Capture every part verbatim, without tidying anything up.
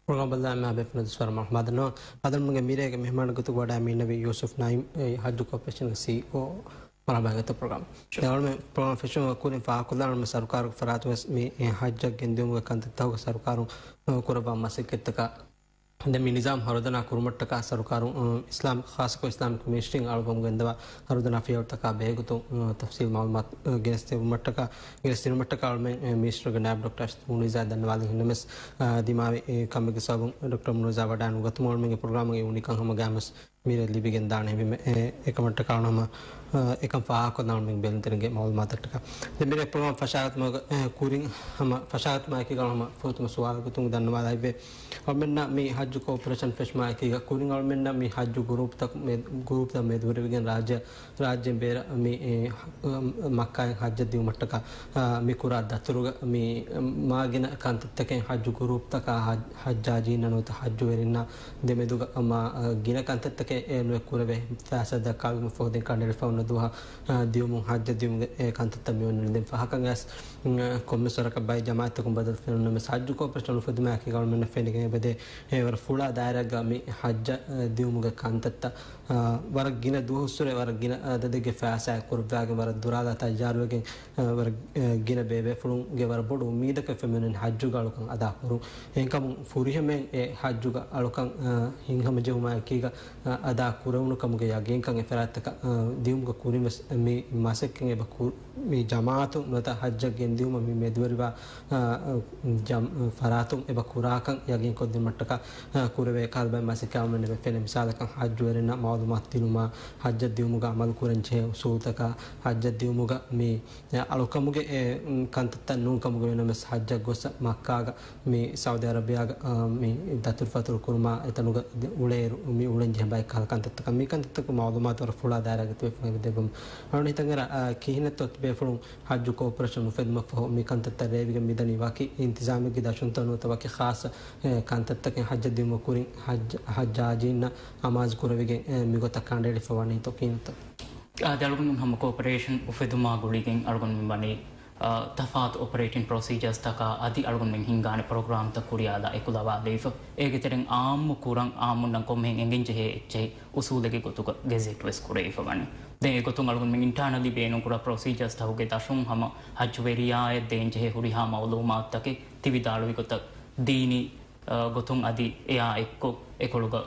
ޕްރޮގްރާމް ބަލާ މާ ބޭފުޅުން ދުސްވަރަށް މަރުޙަބާ ދަންނަވަން. އަދަންމުގެ މިރޭގެ މެހްމާން ގޮތުގަ ވަޑާ މި ނަވީ ޔޫސުފް ނައީމް، އެ، ހައްޖު ކޯޕަރޭޝަންގެ ސީއީއޯ. މަރުޙަބާ ގަތު ޕްރޮގްރާމް. އެ، އަޅުމެން ޕްރޮގްރާމް ފެށުމަށް ކުރިން ފާހަގަކޮށްލާނަމަ ސަރުކާރުގެ ފަރާތުން ވެސް މި، އެ، ހައްޖަށް ގެންދިއުމުގެ ކަންތައްތަކުގެ ސަރުކާރުން، އެ، ކުރައްވާ މަސައްކަތްތަކާ ދެން މި ނިޒާމް ހަރުދަނާ ކުރުމަށްޓަކާ ސަރުކާރުން، އަ، އިސްލާމް، ޚާއްޞަކޮށް އިސްލާމިކް މިނިސްޓްރީން އަޅުގަނޑުމެން ގެންދަވާ ހަރުދަނާ ފިޔަވަޅުތަކާ ބެހޭގޮތުން، އަ، ތަފްސީލް މައުލޫމާތު، އަ، ގެނެސްދެވުމަށްޓަކާ، ގެނެސްދިނުމަށްޓަކާ އަޅުމެން، އަ، މިނިސްޓަރުގެ ނާއިބް ޑޮކްޓަރ އަޝްރަފް މުނިޒާ ދަންނަވާލި ހިންނަމެސް، އަ، ދިމާވި، އެ، ކަމެއްގެ ސަބަބުން ޑޮކްޓަރ މުނިޒާ ވަޑާން ނުގަތުމުން އަޅުމެންގެ ޕްރޮގްރާމުގެ އުނިކަން ހަމަ ގާމަސް މިރޭ ލިބިގެން ދާނެ ހެވީމެ، އެ، އެކަމަށްޓަކާ ހަމަ، އަ، އެކަން ފާހަގަކޮށްލާނަމެން ބެލުންތެރިންގެ މައުލޫމާތަށްޓަކާ. ދެން މިރޭ ޕްރޮގްރާމް ފަށާގަތުމަށް، އެ، ކުރިން ހަމަ ފަށާގަތުމާ އެކީގަ ހަމަ ފުރަތަމަ ސުވާލު ގޮތުން ދަންނަވާލައިފި. އަޅުމެންނަށް މި ހައްޖު ކޯޕަރޭޝަން ފެށުމާ އެކީގަ ކުރިން އަޅުމެންނަށް މި ހައްޖު ގުރޫޕްތަކު މެ-، ގުރޫޕްތައް މެދުވެރިވެގެން ރާއްޖެ، ރާއްޖޭން ބޭރަށް މި، އެ، މައްކާއިން ހައްޖަށް ދިއުމަށްޓަކާ، އާ، މި ކުރާ ދަތުރުގަ މި މާގިނަ ކަންތައްތަކެއް ހައްޖު ގުރޫޕްތަކާ ހައް-، ހައްޖާޖީންނަށް ނުވަތަ ހައްޖުވެރިންނާ ދެމެދުގަ މާ، އަ، ގިނަ ކަންތައްތަކެއް އެ ނުވެ ކުރެވޭ ފައިސާ ދައްކާލުމަށްފަހު ދެން ކަނޑައެޅިފަ އޮންނަ ދުވަހަށް، އަ، ދިއުމުން ހައްޖަށް ދިއުމުގެ އެ ކަންތައްތައް މި އޮންނަނީ. ދެން ފަހަކަށް އައިސް، އަ، ކޮންމެސް ވަރަކަށް ބައެއް ޖަމާއަތްތަކުން ބަދަލު ފެނުނަމެސް ހައްޖު ކޯޕަރޭޝަން އުފެދުމާއެކީގަ އަޅުމެންނަށް ފެނިގެން އެބަދޭ، އެ، ވަރަށް ފުޅާ ދާއިރާގަ މި ހައްޖަށް، އަ، ދިއުމުގެ ކަންތައްތައް، އަ، ވަރަށް ގިނަ ދުވަހުއްސުރެ ވަރަށް ގިނަ އަދަދެއްގެ ފައިސާއެއް ކުރައްވާގެން ވަރަށް ދުރާލާ ތައްޔާރުވެގެން، އަ، ވަރަށް، އަ، ގިނަ ބޭބޭފުޅުންގެ ވަރަށް ބޮޑު އުއްމީދަކަށް ފެންނަނީ ހައްޖުގެ އަޅުކަން އަދާކުރުން. އެހެންކަމުން ފުރިހަމައިން އެ ހައްޖުގެ އަޅުކަން، އަ، ހިތްހަމަޖެހުމާއެކީގަ، އަ، އަދާ ކުރެވުނު ކަމުގެ ޔަގީންކަން އެ ފަރާތްތަކަށް، އަ، ދިއުމުގެ ކުރިން ވެސް މި މަސައްކަތް އެބަ ކު-، މި ޖަމާއަތުން ނުވަތަ ހައްޖަށް ގެންދިއުމަށް މި މެދުވެރިވާ، އަ، އަ، ޖަމް-، އަ، ފަރާތުން އެބަ ކުރާކަން ޔަގީންކޮށްދިނުމަށްޓަކާ، އަ، ކުރެވޭ ކަހަލަ ބައެއް މަސައްކަތް އަޅުމެންނަށް އެބަ ފެނޭ. މިސާލަކަށް ހައްޖުވެރިންނަށް މައުލޫމާތު ދިނުމާ، ހައްޖަށް ދިއުމުގަ އަމަލު ކުރަން ޖެހޭ އުސޫލުތަކާ، ހައްޖަށް ދިއުމުގަ މި އަޅުކަމުގެ އެ، ކަންތައްތައް ނޫން ކަމުގަ ވީނަމަވެސް ހައްޖަށް ގޮސް މައްކާގަ މި ސައުދި އަރަބިއާގަ، އާ، މި ދަތުރުފަތުރު ކުރުމާ އެތަނުގަ އުޅޭއިރު މި އުޅެން ޖެހޭ ބައެއް ކަހަލަ ކަންތައްތަކަށް މި ކަންތައްތަކުގެ މައުލޫމާތު ވަރަށް ފުޅާ ދާއިރާގަ ތިބޭފުޅުން އެބަ ދެއްވަމު. އަޅުގަނޑު ހިތަށްއަރާ، އާ، ކިހިނެއްތޯ ތިބޭފުޅުން ހައްޖު ކޯޕަރޭޝަން އުފެދުމަށްފަހު މި ކަންތައްތައް ރޭވިގެން މިދަނީ ވަކި އިންތިޒާމެއްގެ ދަށުންތޯ ނުވަތަ ވަކި ޚާއްޞަ، އެ، ކަންތައްތަކެއް ހައްޖަށް ދިއުމުގެ ކުރިން ހައްޖް-، ހައްޖާޖީންނަށް އަމާޒު ކުރެވިގެން، އެ، މިގޮތަށް ކަނޑައެޅިފަ ވަނީތޯ ކިހިނެއްތޯ؟ އާދެ، އަޅުގަނޑުމެން ހަމަ ކޯޕަރޭޝަން އުފެދުމާ ގުޅިގެން އަޅުގަނޑުމެން ވަނީ، އާ، ތަފާތު އޮޕަރޭޓިން ޕްރޮސީޖާސްތަކާ އަދި އަޅުގަނޑުމެން ހިންގާނެ ޕްރޮގްރާމްތައް ކުރިޔާލާ އެކުލަވާލައިފަ. އޭގެ ތެރެއިން އާއްމު ކުރަން އާއްމުންނަށް ކޮންމެހެން އެނގެން ޖެހޭ އެއްޗެހި އުސޫލެއްގެ ގޮތުގަ ގެޒެޓް ވެސް ކުރެވިފަ ވަނީ. ދެން އެގޮތުން އަޅުގަނޑުމެން އިންޓާނަލީ ބޭނުންކުރާ ޕްރޮސީޖާސްތަކުގެ ދަށުން ހަމަ ހައްޖުވެރިޔާއަށް ދޭންޖެހޭ ހުރިހާ މައުލޫމާތުތަކެއް ތި ވިދާޅުވި ގޮތަށް ދީނީ، އާ، ގޮތުން އަދި އެއާ އެއްކޮށް އެކޮޅުގަ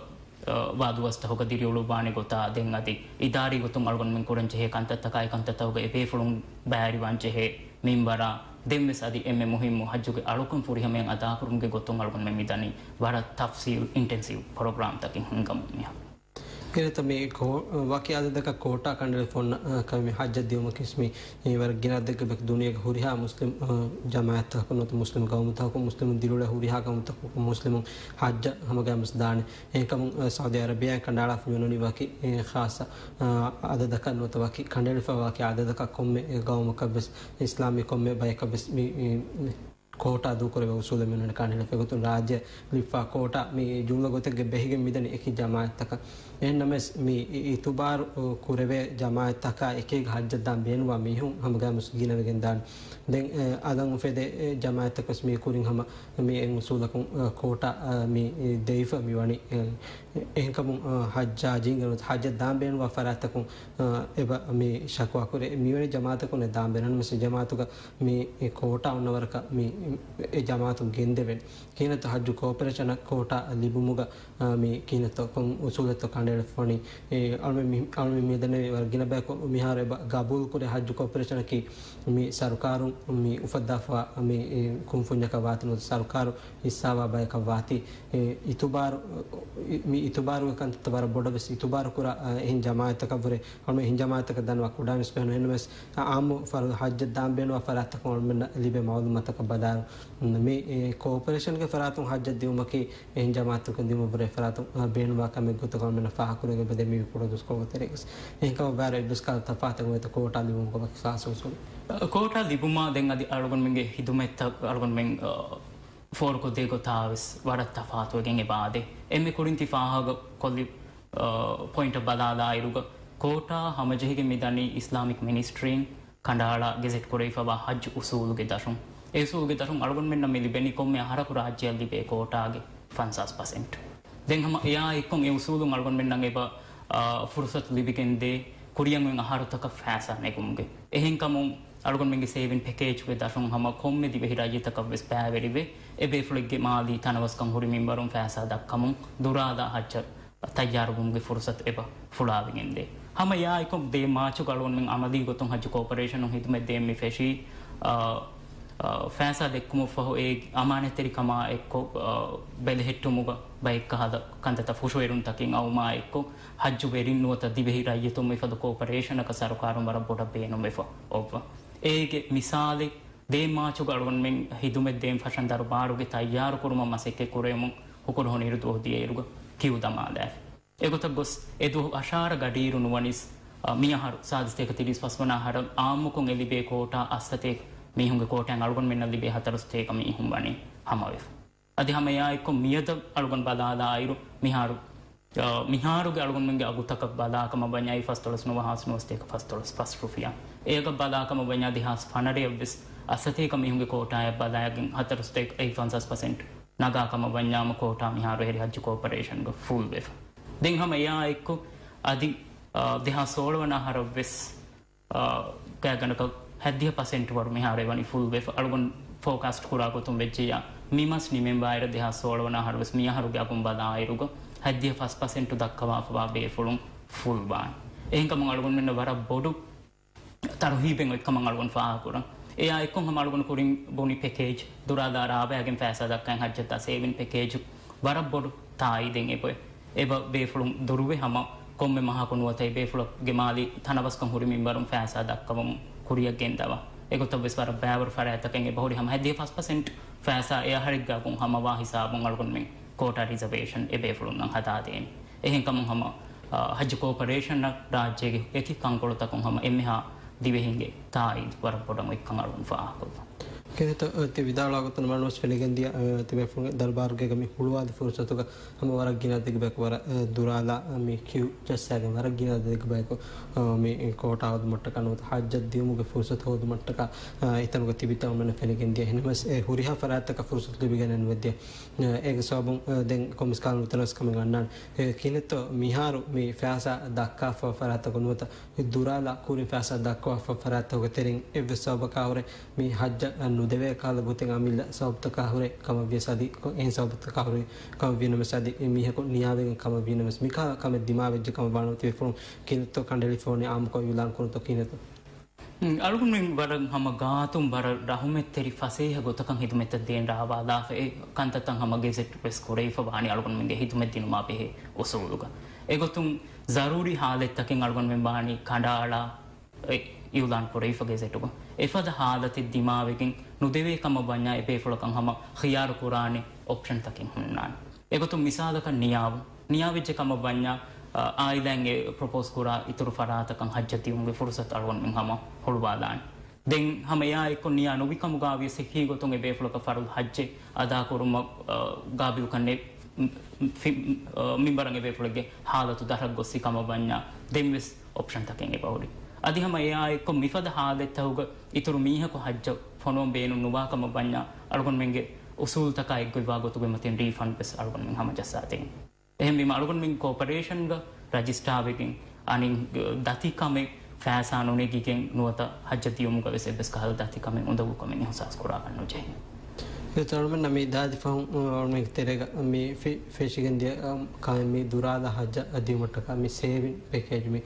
އާ، ވާ ދުވަސްތަކުގަ ދިރިއުޅުއްވާނެ ގޮތާ ދެން އަދި އިދާރީ ގޮތުން އަޅުގަނޑުމެން ކުރަންޖެހޭ ކަންތައްތަކާ އެކަންތައްތަކުގަ އެބޭފުޅުން ބައިވެރިވާންޖެހޭ މިންވަރާ ދެންވެސް އަދި އެންމެ މުހިއްމު ހައްޖުގެ އަޅުކަން ފުރިހަމައިން އަދާކުރުމުގެ ގޮތުން އަޅުގަނޑުމެން މިދަނީ ވަރަށް ތަފްސީލް އިންޓެންސިވް ޕްރޮގްރާމްތަކެއް ހިންގަމުން މިހާރު. ކިހިނެއްތަ މި ކޯ-، ވަކި އަދަދަކަށް ކޯޓާ ކަނޑައެޅިފަ އޮންނަ، އަ، ކަމެއް މި ހައްޖަށް ދިއުމަކީވެސް މި އެ ވަރަށް ގިނަ އަދަދެއްގެ ބައެއް ދުނިޔޭގެ ހުރިހާ މުސްލިމް، އަ، ޖަމާއަތްތަކަކުން ނުވަތަ މުސްލިމް ގައުމުތަކަކުން މުސްލިމުން ދިރިއުޅޭ ހުރިހާ ގައުމުތަކަކުން މުސްލިމުން ހައްޖަށް ހަމަގައިމުވެސް ދާނެ. އެހެންކަމުން، އަ، ސައުދީ އަރަބިއާއިން ކަނޑައަޅާފަ މިއޮންނަނީ ވަކި، އެ، ޚާއްޞަ، އަ، އަދަދަކަށް ނުވަތަ ވަކި ކަނޑައެޅިފަ ވަކި އަދަދަކަށް ކޮންމެ، އެ، ގައުމަކަށްވެސް އިސްލާމީ ކޮންމެ ބަޔަކަށްވެސް މި، އެ، ކޯޓާ ދޫކުރެވޭ އުސޫލެއް މިއޮންނަނީ ކަނޑައެޅިފަ. އެގޮތުން ރާއްޖެ ލިބިފާ ކޯޓާ މި ޖުމްލަ ގޮތެއްގަ ބެހިގެން މިދަނީ އެކި ޖަމާއަތްތަކަށް. އެހެންނަމަވެސް، މި އި-، އިތުބާރު ކުރެވޭ ޖަމާއަތްތަކާ އެކީގަ ހައްޖަށް ދާން ބޭނުންވާ މީހުން ހަމަގައިމުވެސް ގިނަވެގެން ދާނެ. ދެން، އެ، އަލަށް އުފެދޭ، އެ، ޖަމާއަތްތަކަށްވެސް މި ކުރިން ހަމަ މި އެއް އުސޫލަކުން، އެ، ކޯޓާ، އެ، މި ދެވިފަ މި ވަނީ. އެ، އެހެންކަމުން، އެ، ހައްޖާޖީންގެ ނުވަތަ ހައްޖަށް ދާން ބޭނުންވާ ފަރާތްތަކުން، އެ، އެބަ މި ޝަކުވާ ކުރޭ. މިވެނި ޖަމާއަތަކުން އެ ދާން ބޭނުންވެސް ޖަމާއަތުގަ މި ކޯޓާ އޮންނަ ވަރަކަށް މި އެ ޖަމާއަތުން ގެންދެވޭނެ. ކިހިނެއްތޯ ހައްޖު ކޯޕަރޭޝަނަށް ކޯޓާ ލިބުމުގަ، އާ، މި ކިހިނެއްތޯ ކޮން އުސޫލެއްތޯ ކަނޑައެޅިފަ ވަނީ؟ އެ، އަޅުމެން މި-، އަޅުމެން މި ދެންނެވި ވަރަށް ގިނަ ބަޔަކު މިހާރު އެބަ ގަބޫލު ކުރޭ ހައްޖު ކޯޕަރޭޝަނަކީ މި ސަރުކާރުން މި އުފައްދާފަ މި، އެ، ކުންފުންޏަކަށް ވާތީ ނުވަތަ ސަރުކާރު ހިއްސާވާ ބަޔަކަށް ވާތީ، އެ، އިތުބާރު، މި އިތުބާރުގެ ކަންތައްތައް ވަރަށް ބޮޑަށް ވެސް އިތުބާރު ކުރާ، އެ، އެހެން ޖަމާއަތްތަކަށްވުރެ އަޅުމެން އެހެން ޖަމާއަތްތަކަށް ދަންނަވާ ކުޑަންވެސް ބޭނުން. އެހެންނަމަވެސް އާއްމު ފަރުދު ހައްޖަށް ދާން ބޭނުންވާ ފަރާތްތަކުން އަޅުމެންނަށް ލިބޭ މައުލޫމާތަކަށް ބަލާއިރު، މި، އެ، ކޯޕަރޭޝަންގެ ފަރާތުން ހައްޖަށް ދިއުމަކީ އެހެން ޖަމާއަތުގެ ދިއުމަށްވުރެ ފަރާތުން، އާ، ބޭނުންވާ ކަމެއް ގޮތަކަށް އަޅުމެންނަށް ފާހަގަކުރެވިގެން އެބަދޭ މިވީ ކުޑަދުވަސްކޮޅުގެ ތެރޭގަސް. އެހެންކަމުން ވަރަށް އެއްވެސް ކަހަލަ ތަފާތެއް ނުވަތަ ކޯޓާ ލިބުމުގަ ވަކި ޚާއްޞަ އުސޫލެއް. ކޯޓާ ލިބުމާ ދެން އަދި އަޅުގަނޑުމެންގެ ހިދުމަތްތައް އަޅުގަނޑުމެން، އާ، ފޯރުކޮށްދޭ ގޮތާވެސް ވަރަށް ތަފާތުވެގެން އެބަ އާދޭ. އެންމެ ކުރިން ތި ފާހަގަކޮށްލި، އާ، ޕޮއިންޓަށް ބަލާލާއިރުގަ، ކޯޓާ ހަމަޖެހިގެން މިދަނީ އިސްލާމިކް މިނިސްޓްރީން ކަނޑައަޅާ ގެޒެޓް ކުރެވިފައިވާ ހައްޖު އުސޫލުގެ ދަށުން. އެ އުސޫލުގެ ދަށުން އަޅުގަނޑުމެންނަށް މި ލިބެނީ ކޮންމެ އަހަރަކު ރާއްޖެއަށް ލިބޭ ކޯޓާގެ ފަންސާސް ޕަސެންޓް. ދެން ހަމަ އެއާ އެއްކޮށް އެ އުސޫލުން އަޅުގަނޑުމެންނަށް އެބަ، އާ، ފުރުސަތު ލިބިގެންދޭ ކުރިއަށް އޮތް އަހަރުތަކަށް ފައިސާ ނެގުމުގެ. އެހެންކަމުން އަޅުގަނޑުމެންގެ ސޭވިން ޕެކޭޖުގެ ދަށުން ހަމަ ކޮންމެ ދިވެހި ރައްޔިތަކަށް ވެސް ބައިވެރިވެ، އެ ބޭފުޅެއްގެ މާލީ ތަނަވަސްކަން ހުރި މިންވަރުން ފައިސާ ދައްކަމުން ދުރާލާ ހައްޖަށް ތައްޔާރުވުމުގެ ފުރުސަތު އެބަ ފުޅާވެގެންދޭ. ހަމަ އެއާއެކު ދޭ މާޗުގަ އަޅުގަނޑުމެން އަމަލީ ގޮތުން ހައްޖު ކޯޕަރޭޝަނުން ހިދުމަތް ދޭން މި ފެށީ، އާ، އާ، ފައިސާ ދެއްކުމަށްފަހު އޭ އަމާނަތްތެރިކަމާ އެއްކޮށް، އާ، ބެލެހެއްޓުމުގަ ބައެއްކަހަލަ ކަންތައްތައް ފުށުއެރުންތަކެއް އައުމާ އެއްކޮށް، ހައްޖު ވެރިން ނުވަތަ ދިވެހި ރައްޔިތުން މިފަދަ ކޯޕަރޭޝަނަކަށް ސަރުކާރުން ވަރަށް ބޮޑަށް ބޭނުންވެފަ އޮއްވަ. އޭގެ މިސާލެއް، ދޭ މާޗުގަ އަޅުގަނޑުމެން ހިދުމަތް ދޭން ފަށަން ދަރުބާރުގެ ތައްޔާރުކުރުމަށް މަސައްކަތް ކުރެވެމުން ހުކުރު ހޮނިއިރު ދުވަހު ދިޔައިރުގަ ކިއު ދަމާލާފި. އެގޮތަށް ގޮސް އެ ދުވަހު އަށާރަ ގަޑިއިރު ނުވަނީސް، އަ، މިއަހަރު ސާދަ ސަތޭކަ ތިރީސް ފަސް ވަނަ އަހަރަށް އާއްމުކޮށް އެ ލިބޭ ކޯޓާ އަށް ސަތޭކަ މީހުންގެ ކޯޓާއިން އަޅުގަނޑުމެންނަށް ލިބޭ ހަތަރު ސަތޭކަ މީހުން ވަނީ ހަމަވެފަ. އަދި ހަމަ އެއާއެއްކޮށް މިއަދަށް އަޅުގަނޑު ބަލާލާއިރު މިހާރު، އަ، މިހާރުގެ އަޅުގަނޑުމެންގެ އަގުތަކަށް ބަލާކަމަށް ވަންޏާ އެއީ ފަސްދޮޅަސް ނުވަ ހާސް ނުވަސަތޭކަ ފަސްދޮޅަސް ފަސް ރުފިޔާ. އޭގަ ބަލާކަމަށް ވަންޏާ ދެހާސް ފަނަރައަށްވެސް އަށް ސަތޭކަ މީހުންގެ ކޯޓާއަށް ބަލާގެން ހަތަރު ސަތޭކަ އެއް ފަންސާސް ޕަސެންޓް ނަގާކަމަށް ވަންޏާމު ކޯޓާ މިހާރު އެހެރީ ހައްޖު ކޯޕަރޭޝަންގަ ފުލްވެފަ. ދެން ހަމަ އެއާއެއްކޮށް އަދި، އާ، ދެހާސް ސޯޅަ ވަނަ އަހަރަށްވެސް، އާ، ގާތްގަނޑަކަށް ހަތްދިހަ ޕަސެންޓް ވަރު މިހާރު އެވަނީ ފުލްވެފަ. އަޅުގަނޑު ފޯކާސްޓް ކުރާ ގޮތުން ވެއްޖެއްޔާ، މި މަސް ނިމެންވާއިރަށް ދެހާސް ސޯޅަ ވަނަ އަހަރުވެސް މި އަހަރުގެ އަގުން ބަލާއިރުގަ ހަތްދިހަ ފަސް ޕަސެންޓު ދައްކަވާފަވާ ބޭފުޅުން ފުލްވާނެ. އެހެންކަމުން އަޅުގަނޑުމެންނަށް ވަރަށް ބޮޑު ތަރުހީބެއް އޮތްކަމަށް އަޅުގަނޑު ފާހަގަކުރަން. އެއާއެއްކޮށް ހަމަ އަޅުގަނޑު ކުރިން ބުނި ޕެކޭޖް، ދުރާލާ ރާވައިގެން ފައިސާ ދައްކަން ހައްޖަށް ދާ ސޭވިން ޕެކޭޖު ވަރަށް ބޮޑު ތާއީދެއް އެބަ، އެބަ ބޭފުޅުން ދުރުވެ ހަމަ ކޮންމެ މަހަކު ނުވަތަ އެ ބޭފުޅުގެ މާލީ ތަނަވަސްކަން ހުރި މިންވަރުން ފައިސާ ދައްކަވަމުން ކުރިއަށް ގެންދަވާ. އެގޮތަށް ވެސް ވަރަށް ބައިވަރު ފަރާތްތަކެއް އެބަހުރި ހަމަ ހަތްދިހަ ފަސް ޕަސެންޓް ފައިސާ އެ އަހަރެއްގެ އަގުން ހަމަވާ ހިސާބުން އަޅުގަނޑުމެން ކޯޓާ ރިޒަވޭޝަން އެ ބޭފުޅުންނަށް ހަދާދޭނެ. އެހެންކަމުން ހަމަ، އާ، ހައްޖު ކޯޕަރޭޝަނަށް ރާއްޖޭގެ އެކި ކަންކޮޅުތަކުން ހަމަ އެންމެހާ ދިވެހިންގެ ތާއީދު ވަރަށް ބޮޑަށް އޮތްކަން އަޅުގަނޑު ފާހަގަކޮށްފަ. ކިނެތޯ، ތި ވިދާޅުވާ ގޮތުން މަނުވެސް ފެނިގެންދިޔަ، ތިބޭފުޅުންގެ ދަރުބާރުގައި މި ހުޅުވާލި ފުރުސަތުގަ ހަމަ ވަރަށް ގިނަ ދެގުބަޔަކު ވަރަށް، ދުރާލާ، މި ކިއު ޖައްސާގެން ވަރަށް ގިނަ ދެގުބަޔަކު، މި ކޯޓާ ހޯދުމަށްޓަކާ ނުވަތަ ހައްޖަށް ދިޔުމުގެ ފުރުސަތު ހޯދުމަށްޓަކާ، އެތަނުގަ ތިބިތަން އުޅެން ފެނިގެންދިޔަ. އެހެންނަމަވެސް، އެ ހުރިހާ ފަރާތްތަކަށް ފުރުސަތު ލިބިގެނެއް ނުވެދިޔަ. އޭގެ ސަބަބުން، ދެން ކޮންމެސް ކަހަލަ ނުތަނަވަސްކަމެއް އަންނާނެ. ކިނެތޯ، މިހާރު މި ފައިސާ ދައްކާފަ ފަރާތްތަކުން ނުވަތަ ދުރާލާ ކުރިން ފައިސާ ދައްކަވާފަ ފަރާތްތަކުގެ ތެރެއިން އެއްވެސް ސަބަބަކާ ހުރެ މި ހައްޖަށް ނުދެވޭ ކަހަލަ ގޮތެއް އަމިއްލަ ސަބަބުތަކާ ހުރެ ކަމަށްވިޔަސް އަދި އެހެން ސަބަބުތަކާ ހުރެ ކަމަށްވީ ނަމަވެސް އަދި މީހަކު ނިޔާވެގެން ކަމަށްވީ ނަމަވެސް މިކަހަލަ ކަމެއް ދިމާވެއްޖެ ކަމަށް ވާނަމަ ތިބޭފުޅުން ކިނެތޯ ކަނޑައެޅިފަ އޮތް އާއްމުކޮށް އިއުލާން ކުރުންތޯ ކިނެތޯ؟ އަޅުގަނޑުމެން ވަރަށް ހަމަ ގާތުން ވަރަށް ރަހުމަތްތެރި ފަސޭހަ ގޮތަކަށް ހިދުމަތްތައް ދޭން ރާވާލާފަ އެ ކަންތައްތައް ހަމަ ގެޒެޓް ވެސް ކުރެވިފަ ވާނީ އަޅުގަނޑުމެންގެ ހިދުމަތް ދިނުމާ ބެހޭ އުސޫލުގަ. އެގޮތުން ޒަރޫރީ ހާލަތްތަކެއް އަޅުގަނޑުމެން ވާނީ ކަނޑައަޅާ އެ އިއުލާން ކުރެވިފަ ގެޒެޓުގަ. އެފަދަ ހާލަތެއް ދިމާވެގެން ނުދެވޭ ކަމަށް ވަންޏާ އެ ބޭފުޅަކަށް ހަމަ ޚިޔާރު ކުރާނެ އޮޕްޝަންތަކެއް ހުންނާނެ. އެގޮތުން މިސާލަކަށް ނިޔާވުން. ނިޔާވެއްޖެ ކަމަށް ވަންޏާ، އާ، އާއިލާއިން އެ ޕްރޮޕޯސް ކުރާ އިތުރު ފަރާތަކަށް ހައްޖަށް ދިޔުމުގެ ފުރުސަތު އަޅުގަނޑުމެން ހަމަ ހުޅުވާލާނެ. ދެން ހަމަ އެއާއެއްކޮށް ނިޔާ ނުވި ކަމުގައިވިޔަސް އެކީ ގޮތުން އެ ބޭފުޅަކަށް ފަރުޟު ހައްޖެއް އަދާކުރުމަށް، އާ، ގާބިލުކަން ނެތް މިންވަރަށް އެ ބޭފުޅެއްގެ ހާލަތު ދަށަށް ގޮއްސި ކަމަށް ވަންޏާ ދެންވެސް އޮޕްޝަންތަކެއް އެބަހުރި. އަދި ހަމަ އެއާއެއްކޮށް މިފަދަ ހާލަތްތަކުގަ އިތުރު މީހަކު ހައްޖަށް ފޮނުވަން ބޭނުން ނުވާ ކަމަށް ވަންޏާ އަޅުގަނޑުމެންގެ އުސޫލުތަކާ އެއްގޮތްވާ ގޮތުގެ މަތިން ރީފަންޑް ވެސް އަޅުގަނޑުމެން ހަމަޖައްސާދޭން. އެހެންވީމަ އަޅުގަނޑުމެން ކޯޕަރޭޝަންގަ ރަޖިސްޓާވެގެން އަނެއް ދަތިކަމެއް ފައިސާ ނުނެގިގެން ނުވަތަ ހައްޖަށް ދިޔުމުގަ ވެސް އެއްވެސް ކަހަލަ ދަތިކަމެއް އުނދަގޫކަމެއް އިހުސާސް ކުރާކަށް ނުޖެހޭ. އެ އަޅުމެންނަށް މި ދާދި ފަހުން އަޅުމެންގެ ތެރޭގަ މި ފެ-، ފެށިގެން ދިޔަ، އަ، ކަމެއް މި ދުރާލާ ހައްޖަށް ދިޔުމަށްޓަކާ މި ސޭވިން ޕެކޭޖް މި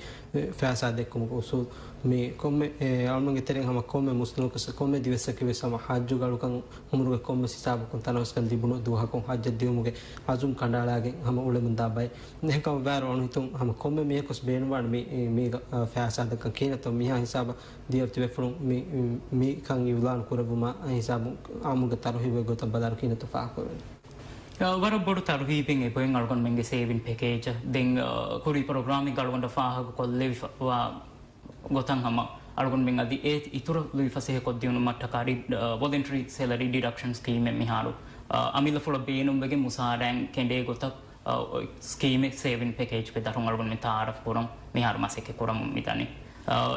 ފައިސާ ދެއްކުމުގެ އުސޫލު މި ކޮންމެ، އެ، އަޅުމެންގެ ތެރެއިން ހަމަ ކޮންމެ މުސްލިމަކަސް ކޮންމެ ދިވެއްސަކީ ވެސް ހަމަ ހައްޖުގެ އަޅުކަން އުމުރުގެ ކޮންމެސް ހިސާބަކުން ތަނަވަސްކަން ލިބުނު ދުވަހަކުން ހައްޖަށް ދިޔުމުގެ އަޒުމް ކަނޑައަޅާގެން ހަމަ އުޅެމުންދާ ބައެއް. އެހެންކަމަށް ވާއިރު އަޅުގަނޑު ހިތުން ހަމަ ކޮންމެ މީހަކުވެސް ބޭނުންވާނެ މި، މީގަ، އަ، ފައިސާ ދައްކަން ކިހިނެއްތޯ މީހާ ހިސާބަށް ދިޔައިރު ތިބޭފުޅުން މި، މިކަން އިއުލާން ކުރެއްވުމާ ހިސާބުން އާއްމުގެ ތަރުހީބުގެ ގޮތަށް ބަލާއިރު ކިހިނެއްތޯ ފާހަގަކުރެވޭނެ. އަ، ވަރަށް ބޮޑު ތަރުހީބެއް އެބައޮތް އަޅުގަނޑުމެންގެ ސޭވިން ޕެކޭޖަށް. ދެން، އަ، ކުރީ ޕްރޮގްރާމެއްގަ އަޅުގަނޑަށް ފާހަގަކޮށްލެވިފަ ވާ ގޮތަށް ހަމަ އަޅުގަނޑުމެން އަދި އޭތި އިތުރަށް ލުއިފަސޭހަކޮށްދިއުމަށްޓަކާ ޑި-، އަ، ވޮލަންޓަރީ ސެލަރީ ޑިޑަކްޝަން ސްކީމެއް މިހާރު، އަ، އަމިއްލަފުޅަށް ބޭނުންވެގެން މުސާރައިން ކެނޑޭ ގޮތަށް، އަ، ސްކީމެއް ސޭވިން ޕެކޭޖްގެ ދަށުން އަޅުގަނޑުމެން ތައާރަފް ކުރަން މިހާރު މަސައްކަތް ކުރަމުން މިދަނީ.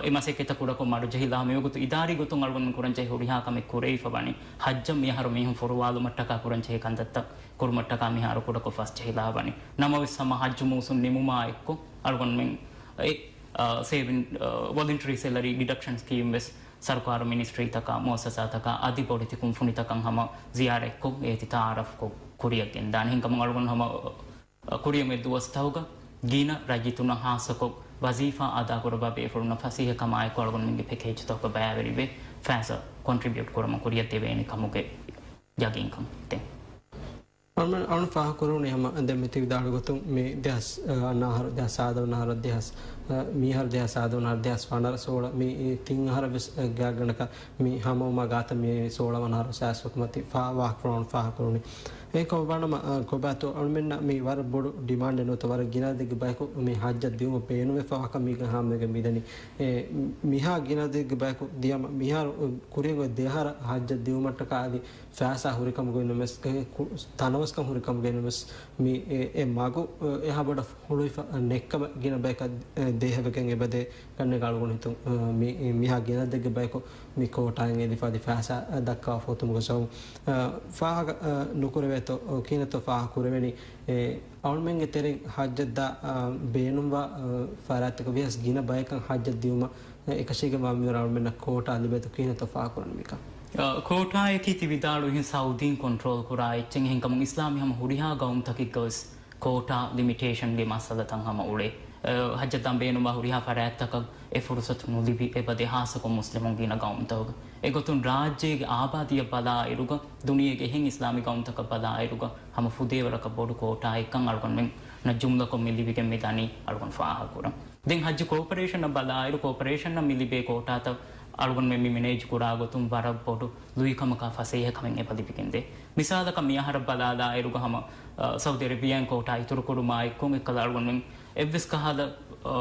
އެ މަސައްކަތްތައް ކުޑަކޮށް މަޑުޖެހިލާ މިވަގުތު އިދާރީ ގޮތުން އަޅުގަނޑު ކުރަންޖެހޭ ހުރިހާ ކަމެއް ކުރެވިފަ ވަނީ. ހައްޖަށް މިއަހަރު މީހުން ފުރުވާލުމަށްޓަކާ ކުރަންޖެހޭ ކަންތައްތައް ކުރުމަށްޓަކާ މިހާރު ކުޑަކޮށް ފަސްޖެހިލާ ވަނީ. ނަމަވެސް ހަމަ ހައްޖު މޫސުން ނިމުމާ އެއްކޮށް އަޅުގަނޑުމެން އެ، އާ، ސޭވިން، އާ، ވޮލަންޓަރީ ސެލަރީ ޑިޑަކްޝަން ސްކީމް ވެސް ސަރުކާރު މިނިސްޓްރީތަކާ، މުއައްސަސާތަކާ އަދި ބޮޑެތި ކުންފުނިތަކަށް ހަމަ ޒިޔާރަތްކޮށް އޭތި ތައާރަފްކޮށް ކުރިއަށް ގެންދާނެ. ހިނގަމުން އަޅުގަނޑު ހަމަ ކުރިއަށް އޮތް ދުވަސްތަކުގަ ގިނަ ރައްޔިތުންނަށް ހާއްސަކޮށް ވަޒީފާ އަދާކުރައްވާ ބޭފުޅުންނަށް ފަސޭހަކަމާއެކު އަޅުގަނޑުމެންގެ ޕެކޭޖްތަކުގަ ބައިވެރިވެ ފައިސާ ކޮންޓްރިބިއުޓް ކުރަމުން ކުރިއަށް ދެވޭނެ ކަމުގެ ޔަގީންކަން ދޭން. އަޅުމެން އަޅުން ފާހަގަކުރުނީ ހަމަ ދެން މިތި ވިދާޅު ގޮތުން މި ދެހާސް އަންނަ އަހަރު، ދެހާސް ސާދަ ވަނަ އަހަރު، ދެހާސް، މި އަހަރު ދެހާސް ސާދަ ވަނަ އަހަރު، ދެހާސް ފަނަރަ ސޯޅަ މި ތިން އަހަރަށް ވެސް ގާތްގަނޑަކަށް މި ހަމަވުމާ ގާތަށް މި ސޯޅަ ވަނަ އަހަރު ސާސް ހުކުމަތި ފާ ވާހަކަފުޅު އަޅުން ފާހަގަކުރުނީ. އެކަމަށް ވާނަމަ، އަ، ކޮބާތޯ އަޅުމެންނަށް މި ވަރަށް ބޮޑު ޑިމާންޑެއް ނުވަތަ ވަރަށް ގިނަ ދެއްގެ ބަޔަކު މި ހައްޖަށް ދިއުމަށް ބޭނުންވެފަ ވާކަން މީގަ ހާމަވެގެން މިދަނީ. އެ، މިހާ ގިނަ ދެއްގެ ބަޔަކު ދިޔަމަ މިހާރު ކުރިއަށް އޮތް ދެއަހަރަށް ހައްޖަށް ދިއުމަށްޓަކާ އަދި ފައިސާ ހުރިކަމުގައި ނަމަވެސް، އެ، ކު-، ތަނަވަސްކަން ހުރިކަމުގައި ނަމަވެސް މި އެ، އެ މަގު، އެ، އެހާ ބޮޑަށް ހުޅުވިފަ ނެއްކަމަށް ގިނަ ބަޔަކަށް ދޭހަވެގެން އެބަދޭ ކަންނޭނގެ އަޅުގަނޑު ހިތުން، މި، މިހާ ގިނަ ދެއްގެ ބަޔަކު މި ކޯޓާއިން އެދިފަ އަދި ފައިސާ ދައްކާ ފޮތުމުގެ ސަބަބުން، ފާހަގަ، ނުކުރެވޭތޯ، ކިހިނެއްތޯ ފާހަގަ ކުރެވެނީ، އަޅުމެންގެ ތެރެއިން ހައްޖަށް ދާ، ބޭނުންވާ، ފަރާތްތަކަށް ވިޔަސް ގިނަ ބަޔަކަށް ހައްޖަށް ދިއުމަށް އެކަށީގެންވާ މިވަރަށް އަޅުމެންނަށް ކޯޓާ ލިބޭތޯ ކިހިނެއްތޯ ފާހަގަކުރަން މިކަން. އަ، ކޯޓާއަކީ ތި ވިދާޅުވިހެން ސައުދީން ކޮންޓްރޯލް ކުރާ އެއްޗެއް. އެހެންކަމުން އިސްލާމީ ހަމަ ހުރިހާ ގައުމުތަކެއްގަވެސް ކޯޓާ ލިމިޓޭޝަންގެ މައްސަލަތައް ހަމަ އުޅޭ. އަ، ހައްޖަށް ދާން ބޭނުންވާ ހުރިހާ ފަރާތްތަކަށް އެ ފުރުސަތު ނުލިބި އެބަދޭ ހާއްސަކޮށް މުސްލިމުން ގިނަ ގައުމުތަކުގަ. އެގޮތުން ރާއްޖޭގެ އާބާދީއަށް ބަލާއިރުގަ، ދުނިޔޭގެ އެހެން އިސްލާމީ ގައުމުތަކަށް ބަލާއިރުގަ ހަމަ ފުދޭވަރަކަށް ބޮޑު ކޯޓާއެއްކަން އަޅުގަނޑުމެންނަށް ޖުމްލަކޮށް މި ލިބިގެން މި ދަނީ އަޅުގަނޑު ފާހަގަކުރަން. ދެން ހައްޖު ކޯޕަރޭޝަނަށް ބަލާއިރު، ކޯޕަރޭޝަނަށް މި ލިބޭ ކޯޓާތައް އަޅުގަނޑުމެން މި މެނޭޖް ކުރާ ގޮތުން ވަރަށް ބޮޑު ލުއިކަމަކާ ފަސޭހަކަމެއް އެބަ ލިބިގެންދޭ. މިސާލަކަށް މިއަހަރަށް ބަލާލާއިރުގަ ހަމަ، އަ، ސައުދީ އަރަބިއާއިން ކޯޓާ އިތުރުކުރުމާ އެއްކޮށް އެއްކަލަ އަޅުގަނޑުމެން އެއްވެސް ކަހަލަ، އަ،